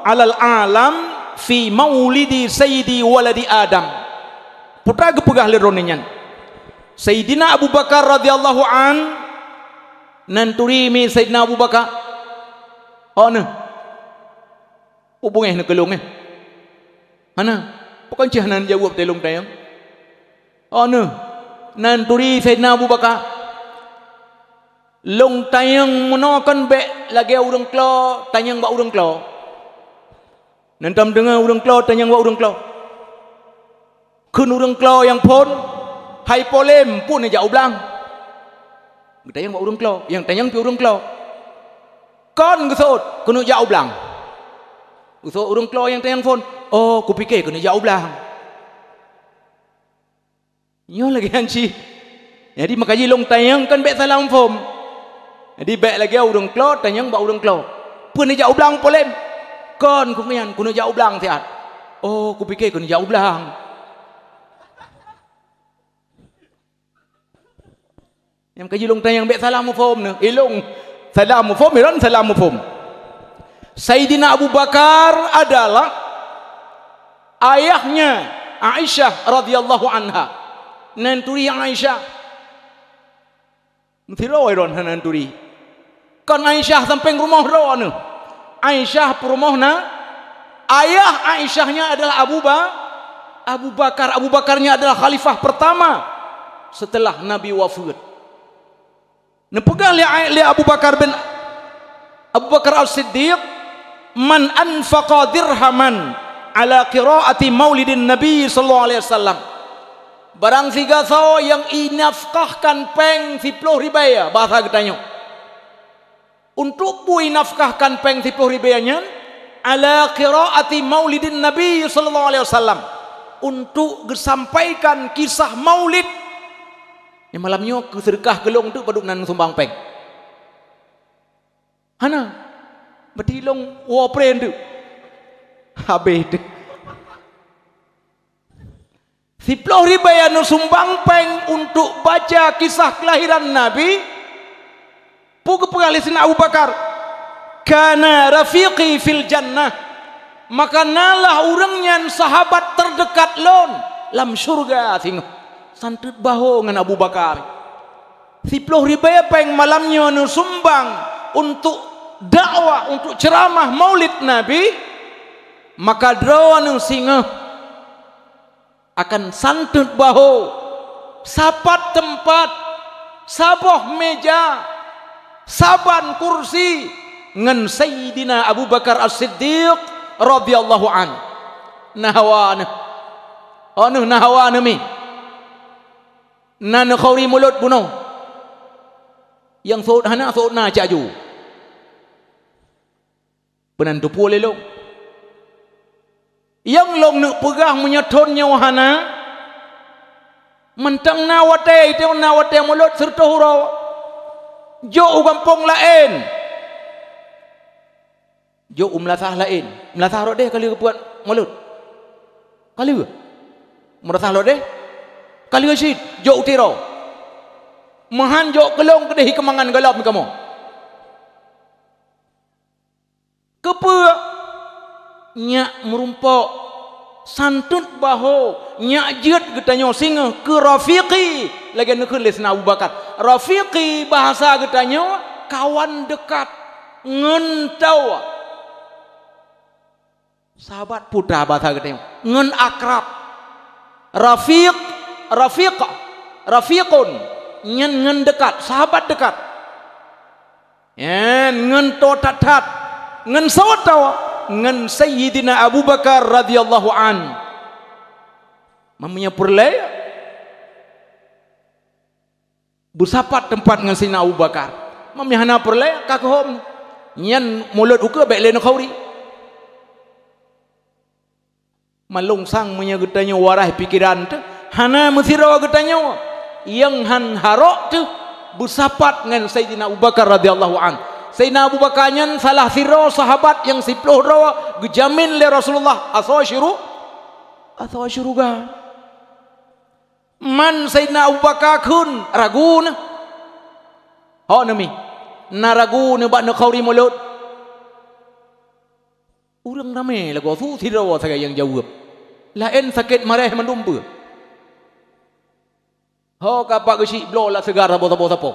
alal Alam fi Maulidi Sayyidi Waladi Adam. Peue geupeugah lé droeneuh nyan? Sayyidina Abu Bakar radhiyallahu an, nan turi mi Sayyidina Abu Bakar? Oh neuh. Ubungéh neuh keulong eh. Hana. Pakon cit hana jaweueb teuh lôn tanyong? Oh neuh. Nan turi Sayyidina Abu Bakar. Lôn tanyong meunoe kon bék lagée ureuëng klo tanyong bak ureuëng klo. Nan tam deungoe ureuëng klo tanyong bak ureuëng klo. Kheun ureuëng klo nyang phon, "Hai polém, peue neujak u blang?" Geutanyong bak ureuëng klo, nyang tanyong pih ureuëng klo. Kon geuseuôt, "Keuneuk jak u blang." Geuseuôt ureuëng klo nyang tanyong phon, "Oh, kupiké keuneuk jak u blang." Nyoe lagée nyan cit. Jadi meukaji lôn tanyong kon bék salah muphom. Jadi bék lagée ureuëng klo tanyong bak ureuëng klo, "Peue neujak u blang polém?" "Kon keuh nyan, keuneuk jak u blang siat." "Oh, kupiké keuneuk jak u blang." Nyang kaji lôn tanyong bék salah muphom neuh. Ilong salah muphom, iron salah muphom. Saidina Abu Bakar adalah ayahnya Aisyah radhiyallahu anha. Nan turi Aisyah. Meusidroe droe hana turi. Kon Aisyah sampéng rumoh droe neuh. Aisyah peurumoh na, ayah Aisyahnya adalah Abu Ba-, Abu Bakar. Abu Bakarnya adalah khalifah pertama setelah Nabi wafeuet. Neupeugah lé, lé Abu Bakar bin, Abu Bakar As-Siddiq, "Man anfaqa dirhaman ala qiraati maulidin Nabi sallallahu alaihi wasallam." Barang sigasoe nyang inafkahkan péng siploh ribèe, bahasa geutanyoe, untuk bui nafkahkan péng siploh ribèe nyan, ala qiraati maulidin Nabi sallallahu alaihi wasallam, untuk geusampaikan kisah maulid. Nyang malam nyoe keu seudeukah keu lôn teuk padub nan sumbang péng. Hana. Berarti lôn woe preh teuk. Habéh teuh. Siploh ribèe nyang neusumbang péng untuk baca kisah kelahiran Nabi, peue geupeugah lé Saidina Abu Bakar, "Kana rafiqi fil jannah." Maka nalah ureuëng nyan sahabat teudekat lôn lam syeuruga singoh. Santeuet bahô ngon Abu Bakar. Siploh ribèe péng malam nyoe neusumbang untuk dakwah, untuk ceuramah Maulid Nabi, maka droeneuh singoh akan santeuet bahô, sapat teumpat, saboh méja, saban kursi ngon Sayyidina Abu Bakar As-Siddiq radhiyallahu an. Na hawa neuh. Oh neuh, na hawa neuh mi. Na neukhauri mulod bunoe. Nyang seuôt hana, seuôt na cak ju. Peunan teupeue lé lôn. Nyang lôn neuk peugah meunyoe thon nyoe hana, mantong na watèe, itong na watèe mulod sireutôh uroe. Jok u gampông laén. Jok u meulasah laén. Meulasah Lhokseumawe ka lheueh geupeubuet mulod? Ka lheueh. Meulasah Lhokseumawe ka lheueh cit. Jok u Tiro. Meuhan jok keu lôn keudéh keumangan gohlom kamoe. Keupeue? Nyak meurumpok, santeuet bahô, nyak jeuet geutanyoe singoh keu rafiqi, lagèe neukheun lé Saidina Abu Bakar. Rafiqi bahasa geutanyoe kawan dekat, ngon tawa. Sahabat putra bahasa geutanyoe, ngon akrab. Rafiq, rafiq, rafiqun, nyan ngon dekat, sahabat dekat. Nyan ngon toe that-that, ngon soe toe, ngon Sayyidina Abu Bakar radhiyallahu an. Meunyoe peureulèe, beusapat teumpat ngon Saidina Abu Bakar. Meunyoe hana peureulèe, ka keuhom. Nyan mulod ukeue bèk lé neukhauri. Malông sang meunyoe geutanyoe waréh pikeran teuh, hana meusidroe geutanyoe. Nyang han harok teuh beusapat ngon Saidina Abu Bakar radhiyallahu an. Saidina Abu Bakar nyan salah sidroe sahabat nyang siploh droe geujamin lé Rasulullah asoe syuru-, asoe syeuruga. Man Saidina Abu Bakar kheun ragu neuh. Ho neuh mi, na ragu neuh bak neukhauri mulod? Ureuëng ramé lagoe su sidroe sagai nyang jaweueb. Laén sakét maréh mandum peue. Ho ka pak geusyik bloe lam seugar saboh-saboh sapo.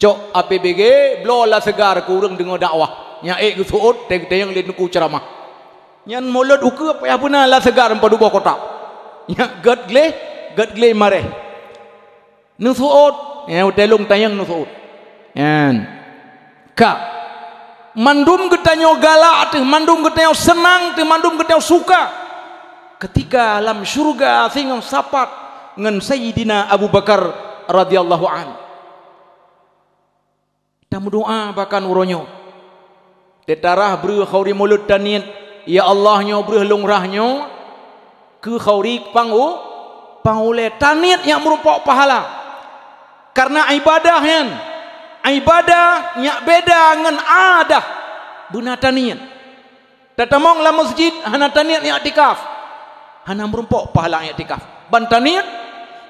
Cok A P B G, bloe lam seugar keu ureuëng deungoe dakwah. Nyak ék geuseuôt, teuntèe lé teungku ceuramah. Nyan mulod ukeue payah beuna lam seugar padub boh kotak. Nyak gét gleh, gét gleh maréh. Neuseuôt, nyan watèe lôn tanyong neuseuôt. Nyan. Ka. Mandum geutanyoe galak teuh, mandum geutanyoe seunang teuh, mandum geutanyoe suka. Keutika lam syeuruga singoh sapat ngon Sayyidina Abu Bakar radhiyallahu an. Tameudoa bahkan uroe nyoe. Teutarah breueh khauri mulod taniet, "Ya Allah, nyoe breueh lôn rhah nyoe keu khauri pang u-, pang ulèe." Taniet nyak meurumpok pahala. Karena ibadah nyan, ibadah nyak beda ngon adah. Beuna taniet. Tatamong lam masjid hana taniet i'tikaf, hana meurumpok pahala i'tikaf. Ban taniet,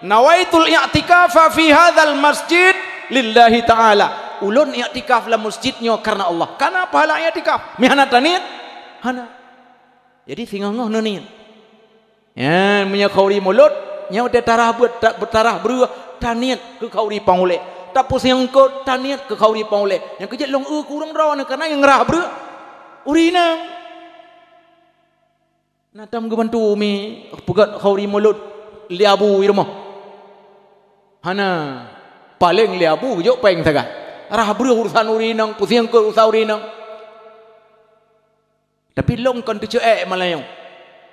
"Nawaitul i'tikafa fi hadzal masjid lillahi ta'ala." Ulôn i'tikaf lam masjid nyoe karena Allah. Kana pahala i'tikaf. Mi hana taniet? Hana. Jadi singoh-ngoh neuniet. Nyan, meunyoe khauri mulod, nyan watèe tarah beuet, ta-, tarah breueh, taniet keu khauri pang ulèe. Tapeusieng eungkôt, taniet keu khauri pang ulèe. Nyang keujeuet lôn eu keu ureuëng droeneuh, karena nyang rhah breueh ureuëng inong. Na tom geubantu mi peugöt khauri mulod lé abu i rumoh? Hana. Paleng lé abu geujok péng sagai. Rhah breueh urusan ureuëng inong, peusieng eungkôt urusan ureuëng inong. Tapi lôn kon teuceuék malam nyoe.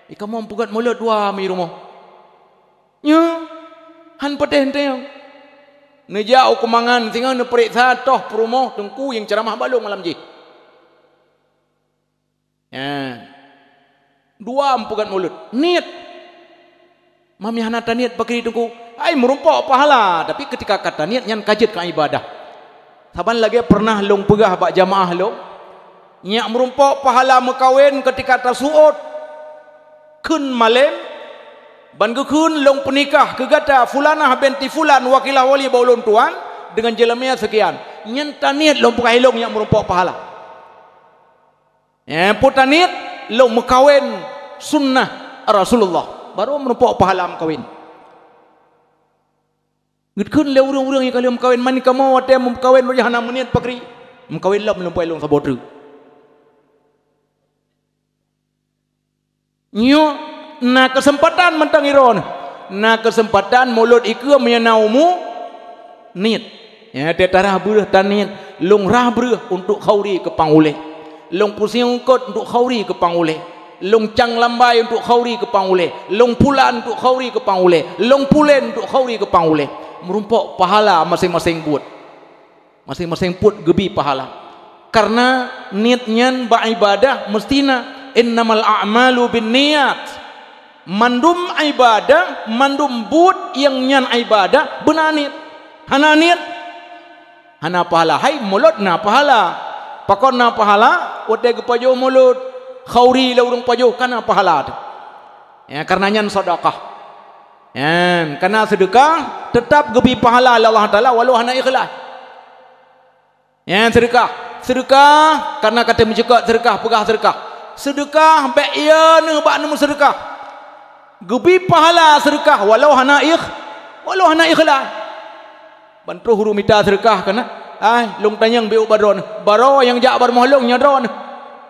Ikamoe peugöt mulod dua mi rumoh. Nyoe, han patéh teuntèe. Neujak u keumangan singoh neupeuriksa toh peurumoh teungku nyang ceuramah bak lôn malam jih. Nyan. Dua meupeugöt mulod. Niet. Mami hana taniet pakri teungku. Ai meurumpok pahala, tapi keutika ka taniet nyan ka jeuet keu ibadah. Saban lagèe peureunah lôn peugah bak jamaah lôn, Nyak meurumpok pahala meukawen keutika tasuot kheun malem, ban geukheun lôn peunikah keu gata Fulanah binti Fulan wakilah wali bak ulôn tuan deungon jeuleumiah seukian. Nyan taniet lôn peugah ilôn nyak meurumpok pahala. Eh, peue taniet lôn meukawen sunnah Rasulullah, barô meurumpok pahala meukawen. Geukheun lé ureuëng-ureuëng nyang ka lheueh meukawen, "Man kamoe watée meukawen roh hana meuniet pakri? Meukawen lom lôn poh lôn saboh treuk." Nyoe na keuseumpatan mantong iron. Na keuseumpatan mulod ikeue meunyoe na umu niet. Ya, teutarah breueh taniet, lôn rah breueh untuk khauri keu pang ulée. Lôn pusieng eungkot untuk khauri keu pang ulée. Lôn cang lambai untuk khauri keu pang ulée. Lôn pulan untuk khauri keu pang ulée. Lôn pulen untuk khauri keu pang ulée. Meurumpok pahala maséng-maséng buet. Maséng-maséng peuet geubi pahala. Kareuna niet nyan bak ibadah meustina, "Innamal a'malu binniyat." Mandum ibadah, mandum buet nyang nyan ibadah beuna niet. Hana niet, hana pahala. Hai mulod na pahala. Pakon na pahala? Watée geupajoh mulod, khauri lé ureuëng pajoh, ka na pahala teuh. Ya, kareuna nyan sedekah. Ya, kareuna sedekah teutap geubi pahala lé Allah Taala walau hana ikhlas. Ya, sedekah. Sedekah kareuna ka teumeuseukat sedekah, peugah sedekah. Sedekah bék iya neuh bak neumeusedekah. Geubi pahala sedekah walau hana ikh-, walau hana ikhlas. Ban troh ureuëng mita sedekah keunan, "Ai, lôn tanyong beu bak droeneuh." Baroe nyang jak bak rumoh lôn nyoe droeneuh.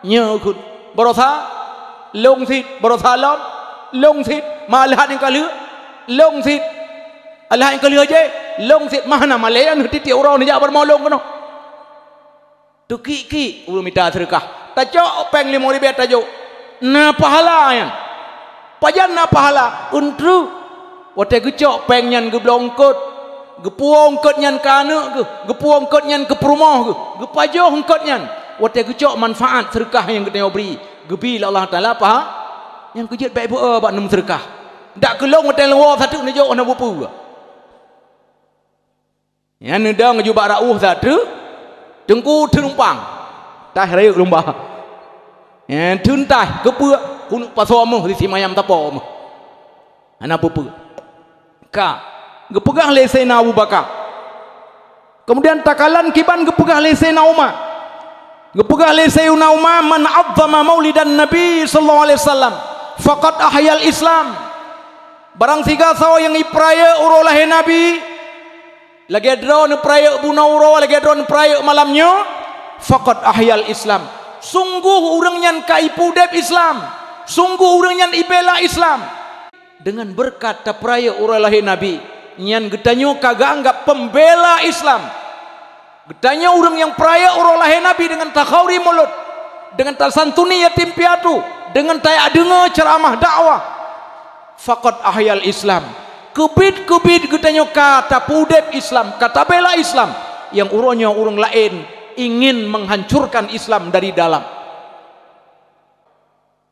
Nyoe kheueh. Baroesa lôn cit, baroesa lom lôn cit, ma lheueh nyang ka lheueh lôn cit. Lheueh nyang ka lheueh jih lôn cit, ma hana malée nyoe tieb-tieb uroe neujak bak rumoh lôn keunoe. Teukik-kik ureuëng mita sedekah. Tacok péng limong ribée tajok. Na pahala nyan. Pajan na pahala? Eunteuk. Watée geucok péng nyan geubloe eungkot, geupuwoe eungkot nyan keu aneuëk geuh, geupuwoe eungkot nyan keu peurumoh geuh, geupajoh eungkot nyan. Watée geucok manfaat sedekah nyang geutanyoe bri, geubi lé Allah Taala paha-, nyang keujeuet bék beu-e bak neumeusedekah. Dak keu lôn watée lôn woe sateuk neujok hana beupeue. Nyan neudong jubak rauh that teuk, teungku teunumpang. Taih rayeuk lumba. Nyan teuntaih keupeue keuneuk pasoe meuh di simayam tapo meuh. Hana peue-peue. Ka geupeugah lé Saidina Abu Bakar. Kemudian takalon kiban geupeugah lé Saidina Umar. Geupeugah lé Saidina Umar, "Man 'azzama maulidan Nabi sallallahu alaihi wasallam, faqad ahyal Islam." Barang sigasoe nyang ipeurayeuk uroe lahé Nabi, lagée droe neupeurayeuk bunoe uroe, lagée droe neupeurayeuk malam nyoe, faqad ahyal Islam. Sungguh ureuëng nyan ka ipeudeb Islam. Sungguh ureuëng nyan ibela Islam. Deungon beureukat tapeurayeuk uroe lahé Nabi, nyan geutanyoe ka geuanggab peumbela Islam. Geutanyoe ureuëng nyang peurayeuk uroe lahé Nabi deungon takhauri mulod, deungon tasantuni yatim piatu, deungon tajak deungoe ceuramah dakwah. Faqad ahyal Islam. Keubiet-keubiet geutanyoe ka tapeudeb Islam, ka tabela Islam, nyang uroe nyoe ureuëng laén ingin menghancurkan Islam dari dalam.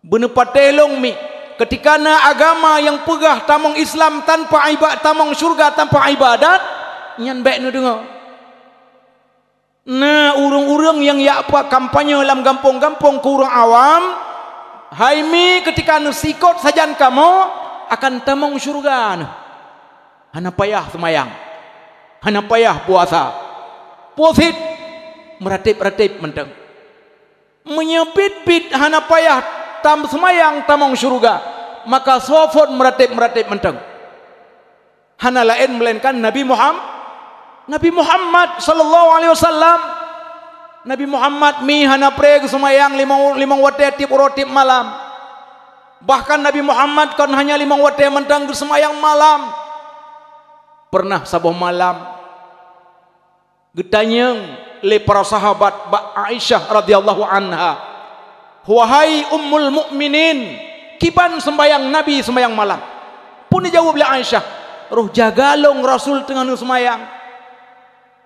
Beuneupatéh lôn mi, keutika na agama nyang peugah tamong Islam tanpa iba-, tamong syeuruga tanpa ibadat, nyan bék neudeungoe. Na ureuëng-ureuëng nyang jak peukampanye lam gampông-gampông keu ureuëng awam, hai mi keutika neusikot sajan kamoe akan tamong syeuruga neuh. Hana payah seumayang, hana payah puasa, pusit, meuratéb-ratéb mantong. Meunyoe biet-biet hana payah tam seumayang tamong syeuruga, maka soe phon meuratéb-meuratéb mantong. Hana laén meulainkan Nabi Muham-, Nabi Muhammad sallallahu alaihi wasallam. Nabi Muhammad mi hana pré geuseumayang limong, limong watée tieb uroe tieb malam. Bahkan Nabi Muhammad kon hanya limong watée mantong geuseumayang malam. Pernah saboh malam, geutanyong lé para sahabat bak Aisyah radhiyallahu anha, "Wahai Ummul Mukminin, kiban seumbahyang Nabi seumbahyang malam?" Peue neujaweueb lé Aisyah, "Roh jaga lôn Rasul teungoh neuseumayang.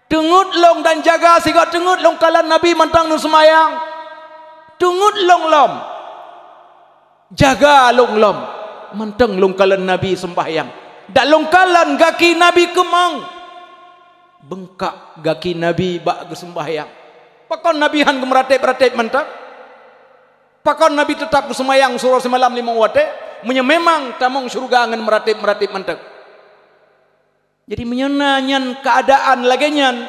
Teungeut lôn dan jaga sigoe teungeut lôn kalon Nabi mantong neuseumayang. Teungeut lôn lom." Jaga lôn lom, mantong lôn kalon Nabi seumbahyang. Dak lôn kalon gaki Nabi keumong. Beungkak gaki Nabi bak geuseumbahyang. Pakon Nabi han geumeuratéb-ratéb mantong? Pakon Nabi teutab geuseumayang siuroe simalam limong watée? Meunyoe memang tamong syeuruga ngon meuratéb-meuratéb mantong. Jadi, meunyoe na nyan keuadaan lagée nyan,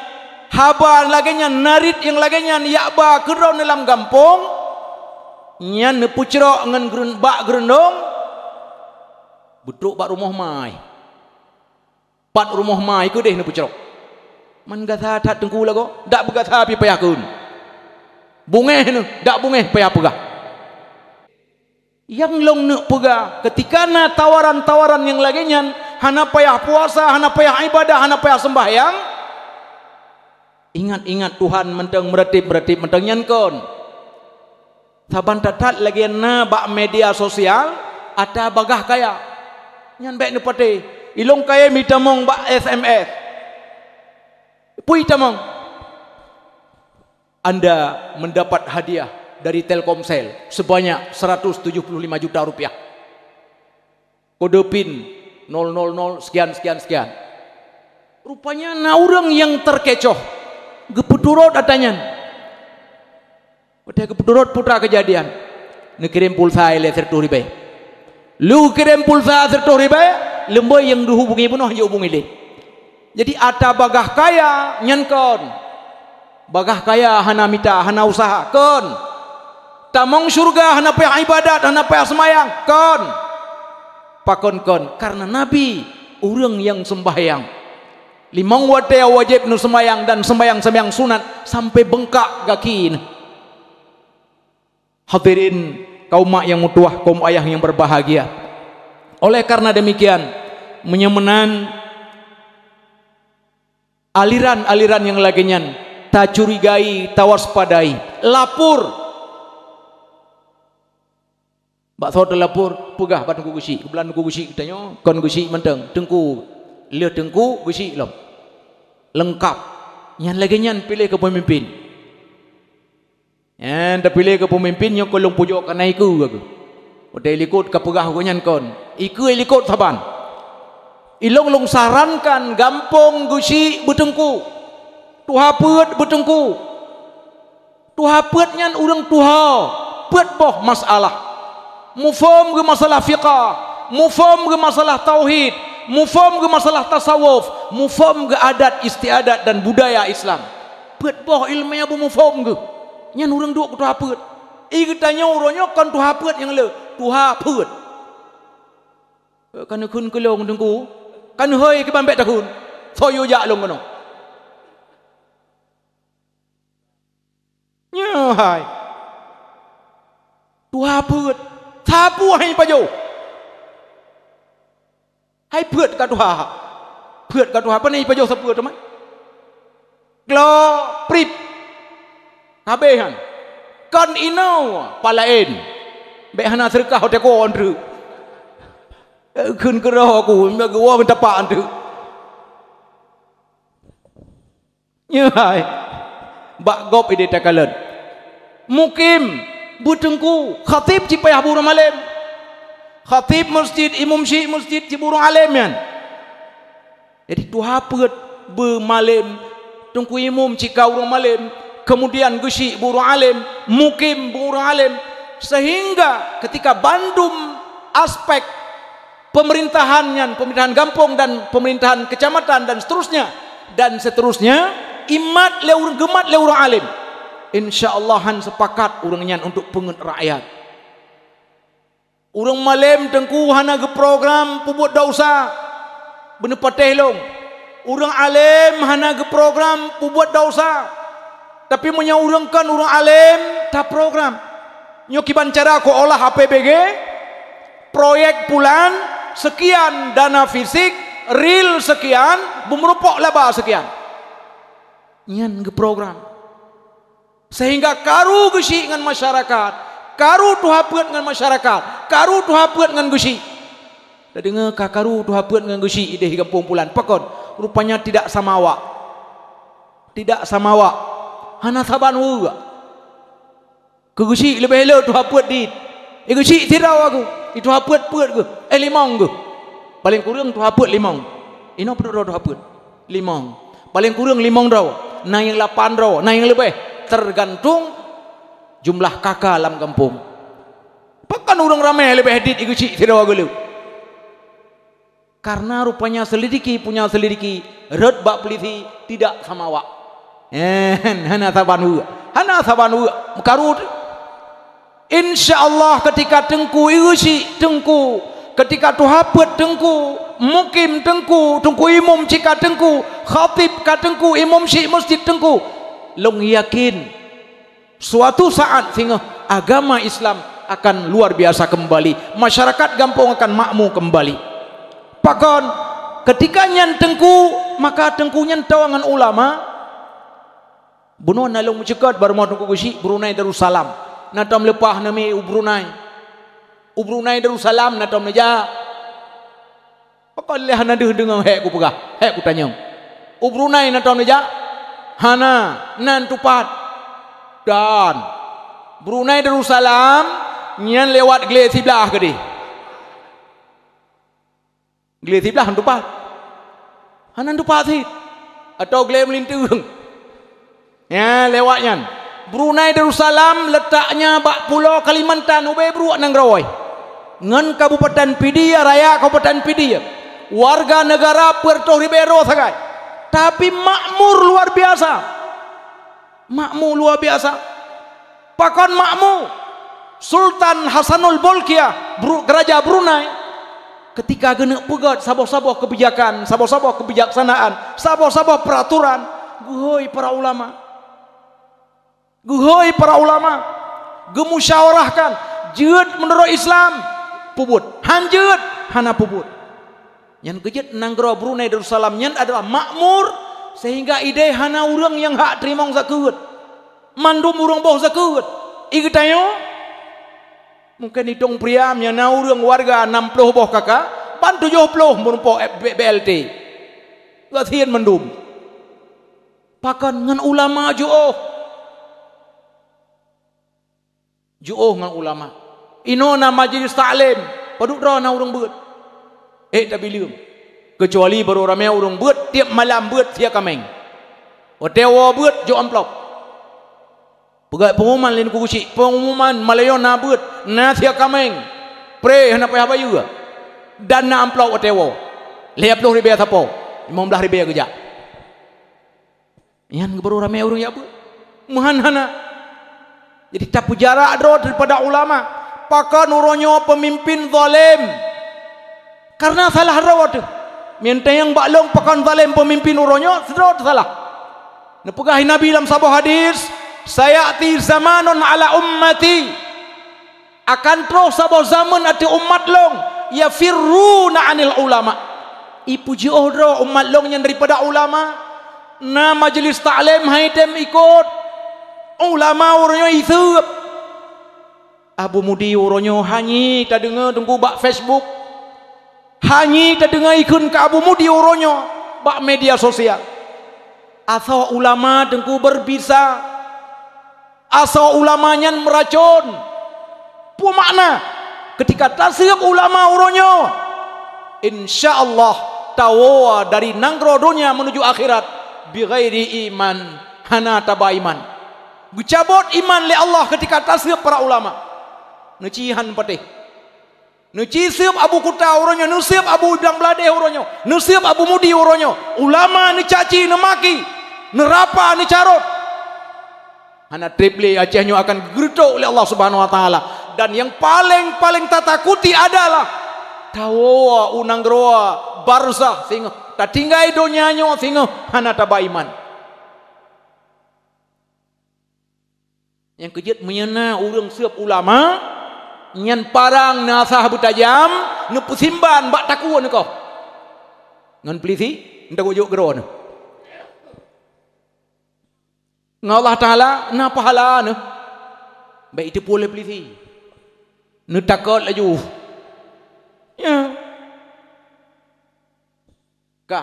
haba lagée nyan, narit nyang lagée nyan jak ba keudroe lam gampông, nyan neupeucrok ngon geureu-, bak geureundong, beutrok bak rumoh ma. Pat rumoh ma keudeh neupeucrok. Man gasa that teungku lagoe, dak beugasa pih payah kheun. Bungéh neuh, dak bungéh payah peugah. Nyang lôn neuk peugah, keutika na tawaran-tawaran nyang lagée nyan, hana payah puasa, hana payah ibadah, hana payah seumbahyang, ingat-ingat Tuhan mantong, meuratéb-meuratéb mantong, nyan kon. Saban that-that lagée na bak media sosial, ata bagah kaya. Nyan bék neupatéh. Ilôn kayém itamong bak S M S. Peue itamong? Anda mendapat hadiah dari Telkomsel sebanyak seratus tujuh puluh lima juta rupiah. Kode pin nol nol nol sekian, sekian, sekian. Rupanya na ureuëng nyang teukecoh, geupeuturot ata nyan. Watée geupeuturot putra keujadian, neukirém pulsa ilée sireutôh ribée. Lheueh kirém pulsa sireutôh ribée, leumboi nyang geuhubungi bunoe jihubungi lé. Jadi, ata bagah kaya nyan kon. Bagah kaya hana mita, hana useuha, kon. Tamong syeuruga hana payah ibadat, hana payah seumayang, kon. Pakon kon? Kareuna Nabi ureuëng nyang seumbahyang. Limong watée wajéb neuseumayang dan seumbahyang-seumbahyang sunat sampoe beungkak gaki neuh. Hadirin kaum mak nyang meutuwah, kaum ayah nyang berbahagia. Oleh karena demikian, meunyoe meunan aliran-aliran nyang lagée nyan tacurigai, tawaspadai, lapor. Bak soe teulapor, peugah bak Teungku Geuchik, keubeulahan Teungku Geuchik geutanyoe kon Geuchik mantong, Teungku, lheueh Teungku Geuchik lom. Leungkap. Nyan lagée nyan piléh keu peumimpén. Nyan tapiléh keu peumimpén nyoe kon lôn pujoe kana ikeue aku. Watée likot ka peugah gobnyan kon, ikeue likot saban. Ilôn lôn sarankan gampông Geuchik beuteungku, tuha peuet beuteungku. Tuha peuet nyan ureuëng tuha peuet boh masalah. Muphom geuh masalah fiqah, muphom geuh masalah tauhid, muphom geuh masalah tasawuf, muphom geuh adat istiadat dan budaya Islam. Peuet boh iéleumé beumuphom geuh. Nyan ureuëng duek keu tuha peuet. I geutanyoe uroe nyoe kon tuha peuet nyang le, tuha peuet. Ka neukheun keu lôn Teungku, ka neuhôi kiban bék takheun. Soe yue jak lôn keunoe. Nyoe hai. Tuha peuet. Sapeue hai pajoh? Hai peuet ka tuha. Peuet ka tuha, pane pajoh sapeue teuma? Glo prip. Habéh han. Kon inoe palaén. Bék hana seureukah watée ko antreuk. Kheun keudroe aku, meugeue meuteupah antreuk. Nyoe hai. Bak gob idéh takalon. Mukim, beuteungku, khatib cit payah beu ureuëng malém. Khatib masjid, imum syiek masjid cit beu ureuëng além nyan. Jadi tuha peuet beu malém, teungku imum cit ka ureuëng malém, kemudian geuchik beu ureuëng além, mukim beu ureuëng além, sehingga ketika bandum aspek pemerintahan nyan, pemerintahan gampông dan pemerintahan kecamatan dan seterusnya, dan seterusnya, imat lé ureuëng, geumat lé ureuëng além, insya Allah han sepakat ureuëng nyan untuk peungeuet rakyat. Ureuëng malém teungku hana geuprogram peubuet desya, beuneupatéh lôn. Ureuëng além hana geuprogram peubuet desya. Tapi meunyoe ureuëng kon ureuëng além, taprogram. Nyoe kiban cara ku olah A P B G, proyek pulan, sekian dana fisik, real sekian, beumeureumpok laba sekian. Nyan geuprogram. Sehingga karu geuchik ngon masyarakat, karu tuha peuet ngon masyarakat, karu tuha peuet ngon geuchik. Tadeungoe ka karu tuha peuet ngon geuchik idéh gampông pulan. Pakon? Rupanya tidak sama awak. Tidak sama awak. Hana saban weue. Keu geuchik leubeh le tuha peuet dit. Eh, geuchik sidroe geuh. Eh, tuha peuet peuet geuh. Eh, limong geuh. Paleng kureueng tuha peuet limong. Inoe peuet droe tuha peuet? Limong. Paleng kureueng limong droe. Na nyang lapan droe, na nyang leubeh. Tergantung jumlah K K lam gampông. Pakon ureuëng ramé leubeh dit igeuchik sidroe geuh lé? Karena rupanya selidiki punya selidiki, rot bak polisi tidak sama awak. Eh, hana saban weuk. Hana saban weuk. Meukaru teuh. Insya Allah, ketika teungku igeuchik teungku, ketika tuha peuet teungku, mukim teungku, teungku imum chik ka teungku, khatib ka teungku, imum chik masjid teungku, lôn yakin suatu saat singoh agama Islam akan luar biasa kembali, masyarakat gampông akan makmu kembali. Pakon, ketika nyan teungku, maka teungku nyan toe ngon ulama. Bunoe na lôn meucukot bak rumoh Teungku Geuchik, Brunei Darussalam. Na tom leupah neumi u Brunei. U Brunei Darussalam na tom neujak. Pakon lé hana deuh deungoe hék kupeugah, hék kutanyong. U Brunei na tom neujak? Hana, nan tupat. Dan Brunei Darussalam nyan lewat glé siblaih keudeh. Glé siblaih han tupat. Hana tupat cit. Atau glé meulinteueng. Ya, lewat nyan. Brunei Darussalam letaknya bak pulo Kalimantan, ubé bruek nanggroe. Ngon Kabupaten Pidie Raya, Kabupaten Pidie. Warga negara peuet reutôh ribée droe sagai. Tapi makmur luar biasa. Makmu luar biasa. Pakon makmu? Sultan Hasanul Bolkiah, Bru-, Raja Brunei, ketika geuneuk peugét saboh-saboh keubijakan, saboh-saboh keubijaksanaan, saboh-saboh peuraturan, geuhôi para ulama. Geuhôi para ulama, geumusyawarahkan, jeuet meunurot Islam, peubuet. Han jeuet, hana peubuet. Nyan keuh jeuet nanggroe Brunei Darussalam nyan adalah makmur, sehingga idéh hana ureuëng nyang hak teurimong zakeuet. Mandum ureuëng boh zakeuet. I geutanyoe, mungken itong priam nyang na ureuëng warga nam ploh boh K K, ban tujoh ploh meurumpok B-, B L T. Gasien mandum. Pakon ngon ulama jiôh. Jiôh ngon ulama. Inoe na majlis taklim, padub droe na ureuëng beuet. Ék tabi leuem. Keucuali barô ramé ureuëng beuet, tieb malam beuet sie kaméng. Watée woe beuet, jok amplop. Peugét peungumuman lé Teungku Geuchik, peungumuman malam nyoe na beuet, na sie kaméng. Pré hana payah bayeue. Dan na amplop watée woe. Lhée ploh ribée sapo, limong blaih ribée geujak. Nyan barô ramé ureuëng jak beuet. Meuhan hana. Jadi tapeujarak droe daripada ulama. Pakon uroe nyoe peumimpin zalem? Karena salah droe teuh. Meuntang bak lôn pakon zalem peumimpin uroe nyoe, sidroe teuh salah. Neupeugah Nabi lam saboh hadis, "Sayati zamanun ala ummati." Akan troh saboh zaman ateueh umat lôn, yafirruna anil ulama. Ipeujiôh droe umat lôn nyan daripada ulama. Na majlis taklim han item ikot. Ulama uroe nyoe iseueb. Abu Mudi uroe nyoe hana tadeungoe teungku bak Facebook. Hana tadeungoe ikheun keu Abu Mudi uroe nyoe bak media sosial. Asoe ulama teungku berbisa. Asoe ulama nyan meuracon. Peue makna? Keutika taseueb ulama uroe nyoe, insya Allah tawoe dari nanggroe donya meunuju akhirat bighairi iman, hana taba iman. Geucabot iman lé Allah keutika taseueb para ulama. Neuci han patéh. Neuci seueb Abu Kuta uroe nyoe, neuseueb Abu Idang Bladeh uroe nyoe, neuseueb Abu Mudi uroe nyoe. Ulama neucaci, neumaki, neurapa, neucarot. Hana treb lé Aceh nyoe akan geureutok lé Allah Subhanahu Wa Taala. Dan nyang paleng-paleng tatakuti adalah tawoe u nanggroe barzakh singoh, tatinggai donya nyoe singoh hana taba iman. Nyang keujeuet meunyoe na ureuëng seueb ulama, nyan parang neuasah beutajam, neupeusimban bak takue neukoh. Ngon peulisi, neutakue jok keudroe neuh. Ngon Allah Taala na pahala neuh. Bék iteupeue lé peulisi. Neutakot laju. Ya. Ka.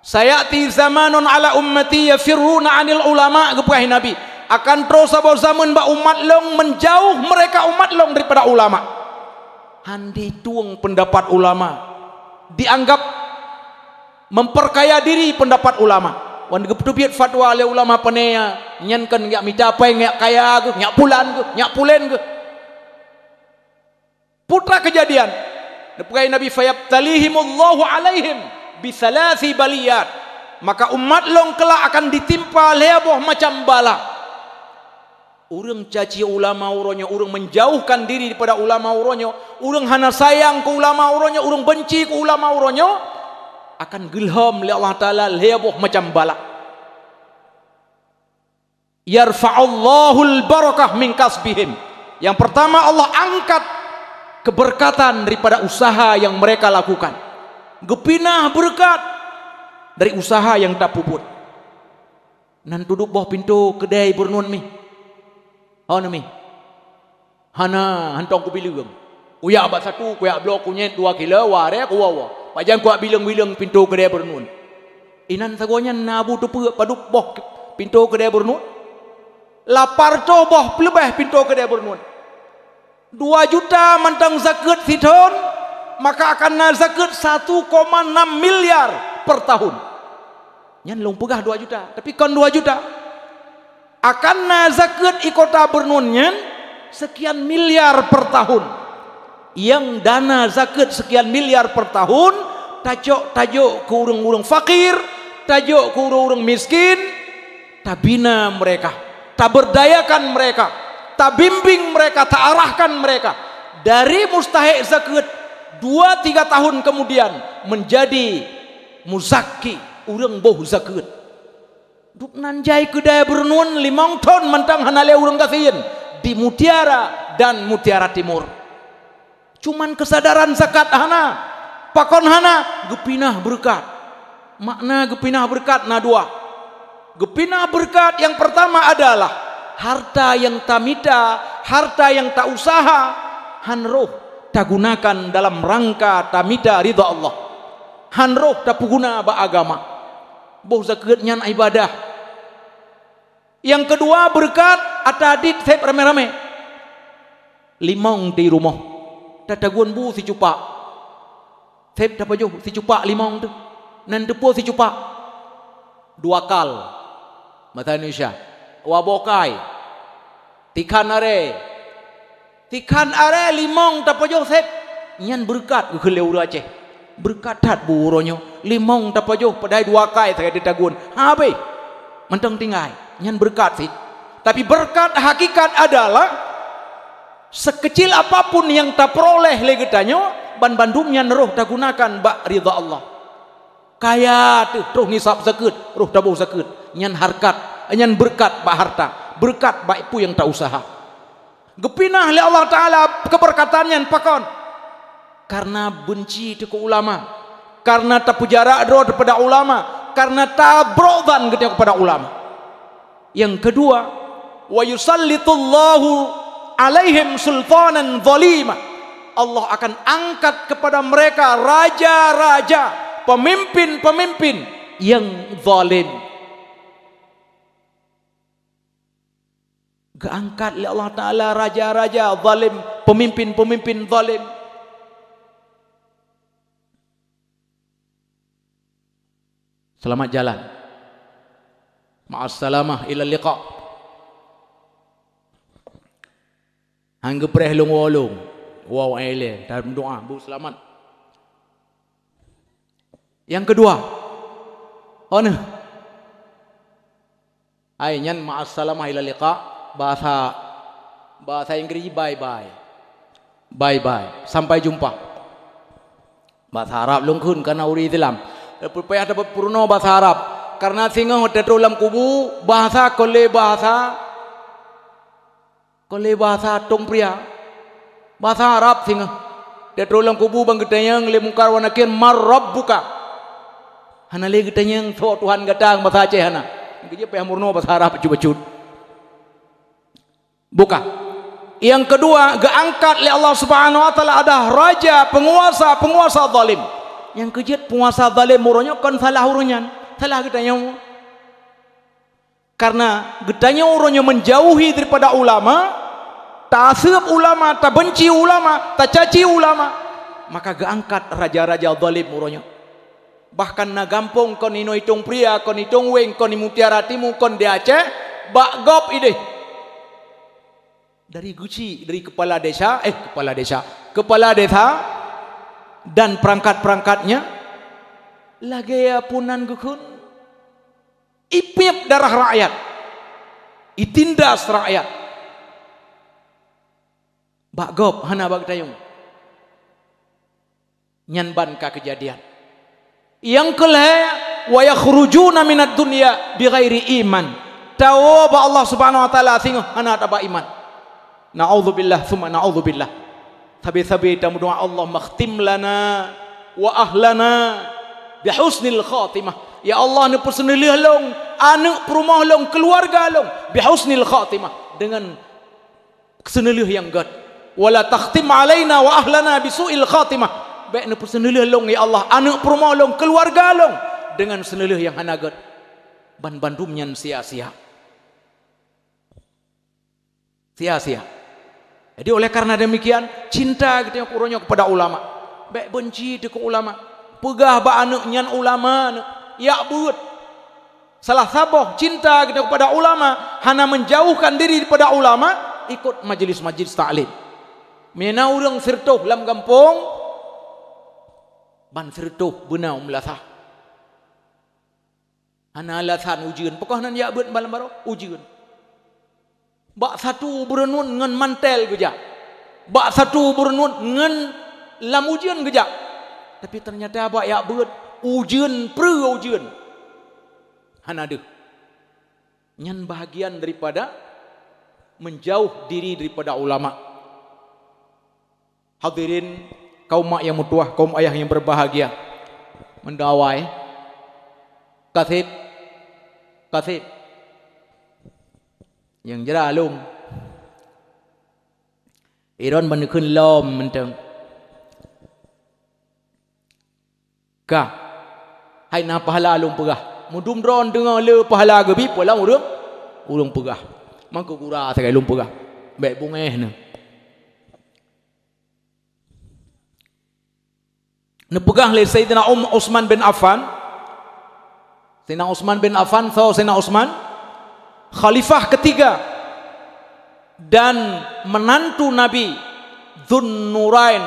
"Sayati zamanun ala ummati yafirruna anil ulama," geupeugah Nabi. Akan troh saboh zaman bak umat lôn, menjauh mereka umat lôn daripada ulama. Han ditueng pendapat ulama. Dianggap memperkaya diri pendapat ulama. Wan geupeubiet fatwa lé ulama pane nyan, nyan kan nyak mita péng, nyak kaya geuh, nyak pulan geuh, nyak pulen geuh. Putra Kejadian. Neupeugah Nabi, "Fayabtalihimullahu alaihim bisalasi baliyat." Maka umat lôn kelak akan ditimpa lhée boh macam bala. Ureuëng caci ulama uroe nyoe, ureuëng menjauhkan diri daripada ulama uroe nyoe, ureuëng hana sayang keu ulama uroe nyoe, ureuëng benci keu ulama uroe nyoe, akan geulhom lé Allah Taala lhée boh macam bala. "Yarfa'ullahul barakah min kasbihim." Yang pertama, Allah angkat keberkatan daripada usaha yang mereka lakukan. Geupinah beureukat dari usaha nyang tapeubuet. Nan tudub boh pintoe keudai beureunuan mi. Ho na mi. Hana, hantong kubileueng. Kuyak bak satu, kuyak bloe, kunyét dua kilo, warée kuwoe-woe. Pajan kuyak bileueng-bileueng pintoe keudai beureunuan. Inan sagoe nyan na bu teupeu padub boh pintoe keudai beureunuan. Lapar toh boh peuleubeh pintoe keudai beureunuan. Dua juta mantong zakeuet sithon, maka akan na zakeuet satu koma enam miliar per tahun. Nyan lôn peugah dua juta, tapi kon dua juta. Akan na zakeuet di kota beureunuan nyan sekian miliar per tahun. Nyang dana zakeuet sekian miliar per tahun, tacok tajok keu ureuëng-ureuëng fakir, tajok keu ureuëng-ureuëng miskin, tabina mereka, taberdayakan mereka, tabimbing mereka, taarahkan mereka dari mustahik zakeuet, dua tiga tahun kemudian menjadi muzaki, ureuëng boh zakeuet. Dubnan jai keudai beureunuan limong thon mantong hana lé ureuëng gasien di Mutiara dan Mutiara Timur. Cuman keusadaran zakat hana. Pakon hana? Geupinah beureukat. Makna geupinah beureukat na dua. Geupinah beureukat nyang pertama adalah harta nyang tamita, harta nyang tausaha, han roh tagunakan dalam rangka tamita ridha Allah. Han roh tapeuguna bak agama. Boh zakeuet nyan ibadah. Nyang keudua, beureukat ata dit seb ramé-ramé. Limong di rumoh. Tatagun bu sicupak. Seb tapajoh sicupak limong teuh. Nan teupeue sicupak? Dua kal. Masa Indonesia. Wabokai. Tikhan aré. Tikhan aré limong tapajoh seb, nyan beureukat geukheun lé ureuëng Aceh. Beureukat that bu uroe nyoe, limong tapajoh padahai dua kai sagai tatagun. Habéh. Mantong tinggai. Nyan beureukat cit. Tapi beureukat hakikat adalah sekecil apapun nyang tapeuroleh lé geutanyoe, banmandum nyan roh tagunakan bak ridha Allah. Kaya teuh, troh nisab zakeuet, roh taboh zakeuet. Nyan harkat, nyan beureukat bak harta, beureukat bak peue nyang tausaha. Geupinah lé Allah Taala keubeureukat nyan pakon? Kareuna beunci teuh keu ulama, kareuna tapeujarak droe teuh pada ulama, kareuna tabrok ban geutanyoe keupada ulama. Nyang keudua, "Wa yusallitullahu alaihim sultanan zalima." Allah akan angkat kepada mereka raja-raja, pemimpin-pemimpin yang zalim. Geuangkat lé Allah Taala raja-raja zalim, pemimpin-pemimpin zalim. Selamat jalan. Ma'assalamah, ila liqa. Han geupreh lôn woe lôn. Woe ilée, dan doa, bu selamat. Nyang keudua. Oh, nah. Hai, nyan ma'assalamah ila liqa, bahasa, bahasa Inggris bye bye. Bye bye. Sampai jumpa. Bahasa Arab lôn kheun kareuna ureuëng Islam. Payah tapeurunoe bahasa Arab. Kareuna singoh teutroh lam kubu, bahasa kon lé bahasa Kon lé bahasa tông pria, bahasa Arab singoh. Teutroh lam kubu ban geutanyong lé Mungkar wa Nakir, "Man rabbuka?" Hana lé geutanyong, "Soe Tuhan gata?" bahasa Aceh hana. Geujeuet payah meurunoe bahasa Arab bacut-bacut. Buka. Nyang keudua, geuangkat lé Allah Subhanahu wa Taala ada raja, penguasa, penguasa zalim. Nyang keujeuet penguasa zalim uroe nyoe kon salah ureuëng nyan, salah geutanyong. Kareuna geutanyoe uroe nyoe menjauhi daripada ulama, taaseueb ulama, tabenci ulama, tacaci ulama, maka geuangkat raja-raja zalim uroe nyoe. Bahkan na gampông kon inoe Itong Pria, kon Itong Weng, kon di Mutiara Timu, kon di Aceh, bak gob ideh. Dari geuchik, dari kepala desa, eh, kepala desa, kepala desa dan perangkat-perangkatnya, lagée peue nan geukheun, ipiep darah rakyat, itindas rakyat. Bak gob, hana bak geutanyong. Nyan ban ka keujadian. Nyang keulhée, "Wa yakhrujuna minad dunya bighairi iman." Tawoe bak Allah Subhanahu wa Taala singoh hana tabak iman. Naudzubillah, tsumma naudzubillah. Sabe-sabe tameudoá, "Allahumma khtim lana wa ahlana bi husnil khatimah." Ya Allah, neupeuseuneuleue lôn, aneuëk peurumoh lôn, keuluwarga lôn, bi husnil khatimah, deungon seuneuleuh nyang gét. "Wala takhtim alaina wa ahlana bisu'il khatimah." Bék neupeuseuneuleue lôn, ya Allah, aneuëk peurumoh lôn, keuluwarga lôn, deungon seuneuleuh nyang hana gét. Ban bandum nyan sia-sia. Sia-sia. Jadi, oleh karena demikian, cinta geutanyoe keu uroe nyoe kepada ulama. Bék beunci teuh keu ulama. Peugah bak aneuëk nyan ulama, aneuëk. Jak beuet. Salah saboh cinta geutanyoe kepada ulama, hana menjauhkan diri daripada ulama, ikut majelis-majelis taklim. Meunyoe na ureuëng sireutôh lam gampông, ban sireutôh beuna u meulasah. Hana alasan ujeuen, pakon hana jak beuet malam baroe? Ujeuen. Bak satu beureunuet ngon mantel geujak. Bak satu beureunuet ngon lam ujeuen geujak. Tapi ternyata bak jak beuet, ujeuen, prue ujeuen. Hana deuh. Nyan bahagian daripada menjauh diri daripada ulama. Hadirin, kaum mak nyang meutuwah, kaum ayah nyang berbahagia. Meudoá awai. Kaseb. Kaseb. Nyang jra lom. Iron ban kheun lom mantong. Ka. Hai na pahala lôn peugah. Meudum droe deungoe le pahala geubi, peue lam ureuëng, ureuëng peugah. Mangko gura sagai lôn peugah. Bék beungéh neuh. Neupeugah lé Saidina Um-, Utsman bin Affan. Saidina Utsman bin Affan, soe Saidina Utsman? Khalifah ketiga dan menantu Nabi, Dzun Nurain.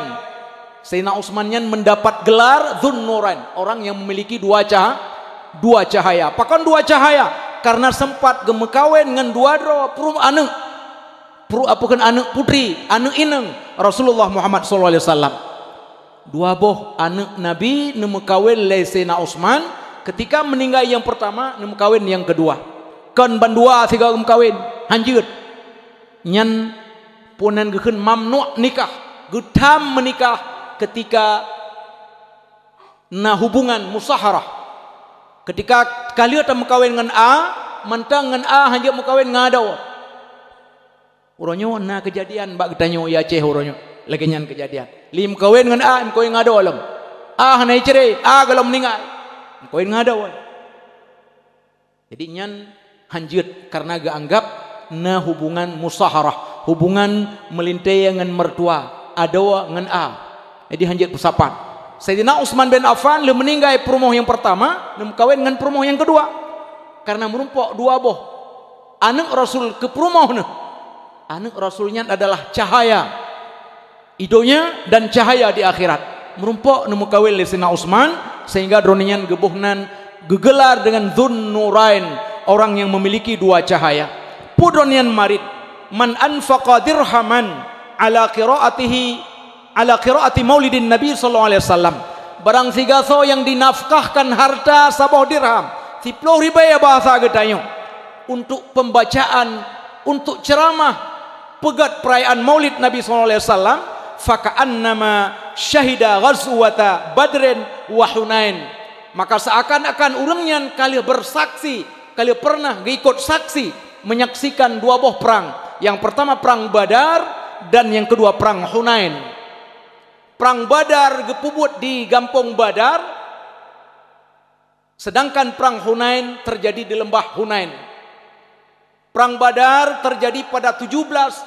Saidina Utsman nyan mendapat gelar Dzun Nurain, orang yang memiliki dua caha-, dua cahaya. Pakon dua cahaya? Karena sempat geumeukawen ngon dua droe peurum-, aneuëk. Pru-, apa kheun, aneuëk putri, aneuëk inong Rasulullah Muhammad sallallahu alaihi wasallam. Dua boh aneuëk Nabi neumeukawen lé Saidina Utsman, ketika meninggai nyang pertama, neumeukawen nyang kedua. Kon bandua sigoe geumeukawen, hanjeuet. Nyan peue nan geukheun mamnu' nikah, geutham meunikah ketika na hubungan musaharah. Ketika ka lheueh tameukawen ngon A, mantong ngon A hanjeuet meukawen ngon adoe. Uroe nyoe na keujadian bak geutanyoe di Aceh uroe nyoe. Lagée nyan keujadian. Lé meukawen ngon A, meukawen ngon adoe lom. A hana icre, A gohlom meuninggai. Meukawen ngon adoe. Jadi nyan hanjeuet karena geuanggap na hubungan musaharah, hubungan meulintée ngon mertua, adoe ngon A. Jadi hanjeuet peusapat. Saidina Utsman bin Affan lheueh meuninggai peurumoh nyang pertama, neumeukawen ngon peurumoh nyang kedua. Karena meurumpok dua boh aneuëk Rasul keu peurumoh neuh. Aneuëk Rasul nyan adalah cahaya di donya dan cahaya di akhirat. Meurumpok neumeukawen lé Saidina Utsman, sehingga droeneuh nyan geuboh nan geugelar dengan Dzun Nurain, orang yang memiliki dua cahaya. Peue droeneuh nyan marit, "Man anfaqa dirhaman ala qiraatihi, ala qiraati maulidin Nabi sallallahu alaihi wasallam." Barang sigasoe nyang dinafkahkan harta saboh dirham, siploh ribée bahasa geutanyoe, untuk pembacaan, untuk ceramah, peugét perayaan Maulid Nabi sallallahu alaihi wasallam, "Faka'annama syahida ghazwata Badrin wa Hunain." Maka seakan-akan ureuëng nyan ka lheueh bersaksi, ka lheueh pernah geuikot saksi, menyaksikan dua boh perang. Yang pertama perang Badar dan yang kedua perang Hunain. Perang Badar geupeubuet di gampông Badar, sedangkan perang Hunain terjadi di lembah Hunain. Perang Badar terjadi pada tujuh belas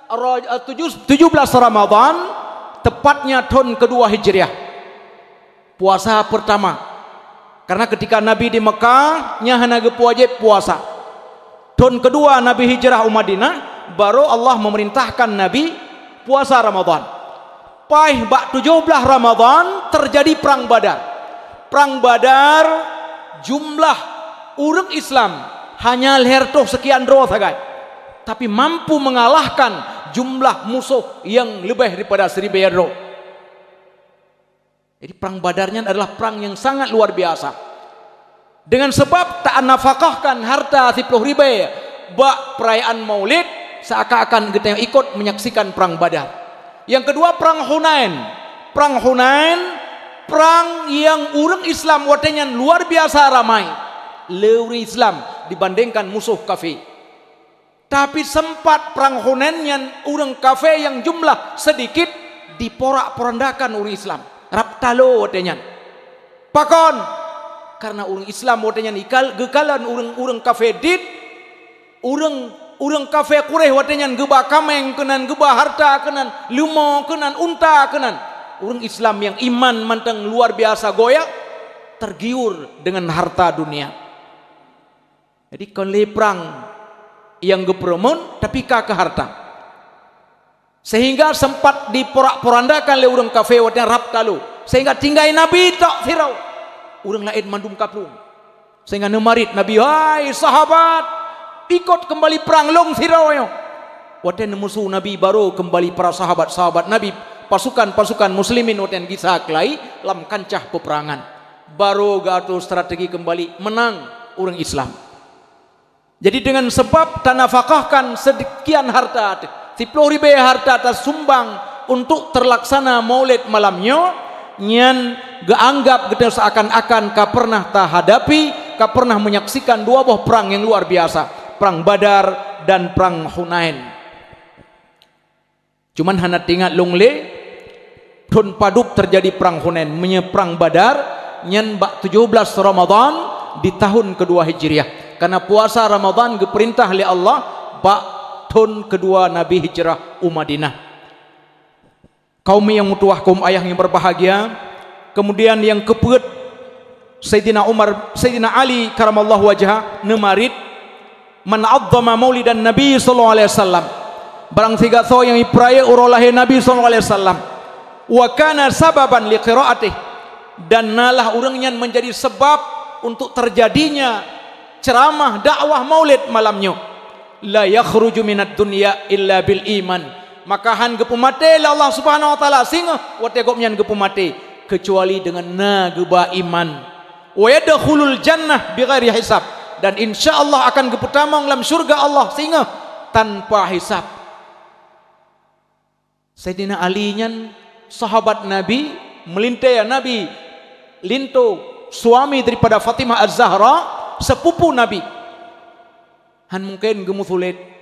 Ra-, eh, tujuh, tujuh belas Ramadan, tepatnya tahun kedua Hijriah. Puasa pertama. Karena ketika Nabi di Mekah, nya hana geupeuwajéb puasa. Tahun kedua Nabi hijrah u Madinah, Baru Allah memerintahkan Nabi puasa Ramadan. Paih bak tujoh blaih Ramadan terjadi Prang Badar. Prang Badar, jumlah ureuëng Islam hanya lhèe reutôh seukian droe sagai, tapi mampu mengalahkan jumlah musoh nyang leubeh daripada siribèe droe. Jadi, Prang Badar nyan adalah prang nyang sangat luar biasa. Dengan sebab ta-nafakahkan harta siploh ribèe bak perayaan Maulid, seakan-akan geutanyoe ikut menyaksikan Prang Badar. Yang kedua, Prang Hunain. Prang Hunain, prang nyang ureuëng Islam watèe nyan luar biasa ramai lé ureuëng Islam dibandingkan musoh kafé. Tapi, sempat Prang Hunain nyan ureuëng kafé nyang jumlah sedikit diporak-porandakan ureuëng Islam. Rab talo watèe nyan. Pakon? Karena ureuëng Islam watèe nyan ikal-, geukalon ureuëng-ureuëng kafé dit, ureuëng, ureuëng kafé Quraisy watèe nyan geuba kaméng keunan, geuba harta keunan, leumo keunan, unta keunan. Ureuëng Islam nyang iman mantong luar biasa goyak, tergiur dengan harta dunia. Jadi, kon lé prang nyang geupeureumeun, tapi ka keu harta. Sehingga sempat diporak-porandakan lé ureuëng kafé watèe nyan rab talo. Sehingga tinggai Nabi tok sidroe. Ureuëng laén mandum ka plueng. Sehingga neumarit Nabi, "Hai sahabat, ikut keumbali prang lôn sidroe nyoe." Watèe neumusu Nabi, baru keumbali para sahabat-sahabat Nabi, pasukan-pasukan muslimin watèe nyan gisa keulai lam kancah peperangan. Baru geuatur strategi keumbali, meunang ureuëng Islam. Jadi, dengan sebab tanafakahkan seudekian harta, siploh ribèe harta tasumbang untuk terlaksana Maulid malam nyoe, nyan geuanggap geutanyoe seakan-akan ka pernah tahadapi, ka pernah menyaksikan dua boh prang nyang luar biasa, Prang Badar dan Prang Hunain. Cuman hana teuingat lôn lé, thon padub teujadi Prang Hunain, meunyoe Prang Badar, nyan bak tujoh blaih Ramadan di tahun keudua Hijriah. Karena puasa Ramadan geupeurintah lé Allah bak thon keudua Nabi hijrah u Madinah. Kaum nyang meutuwah, kaum ayah nyang berbahagia, kemudian nyang keupeuet, Saidina Umar, Saidina Ali karamallahu wajhah neumarit, "Man 'azzama maulidan Nabi sallallahu alaihi wasallam," barang sigasoe nyang ipeurayeuk uroe lahé Nabi sallallahu alaihi wasallam, "wa kana sababan li qiraatih," dan nalah ureuëng nyan menjadi sebab untuk terjadinya ceramah dakwah Maulid malam nyoe, "La yakhruju minad dunya illa bil iman," maka han geupeumaté lé Allah Subhanahu wa Taala singoh watée gobnyan geupeumaté, keucuali deungon na geuba iman. "Wa yadkhulul jannah bighairi hisab," dan insya Allah akan geupeutamong lam syurga Allah singoh tanpa hisab. Saidina Ali nyan sahabat Nabi, meulintée Nabi, linto suami daripada Fatimah Az-Zahra, sepupu Nabi. Han mungken geumeusulet.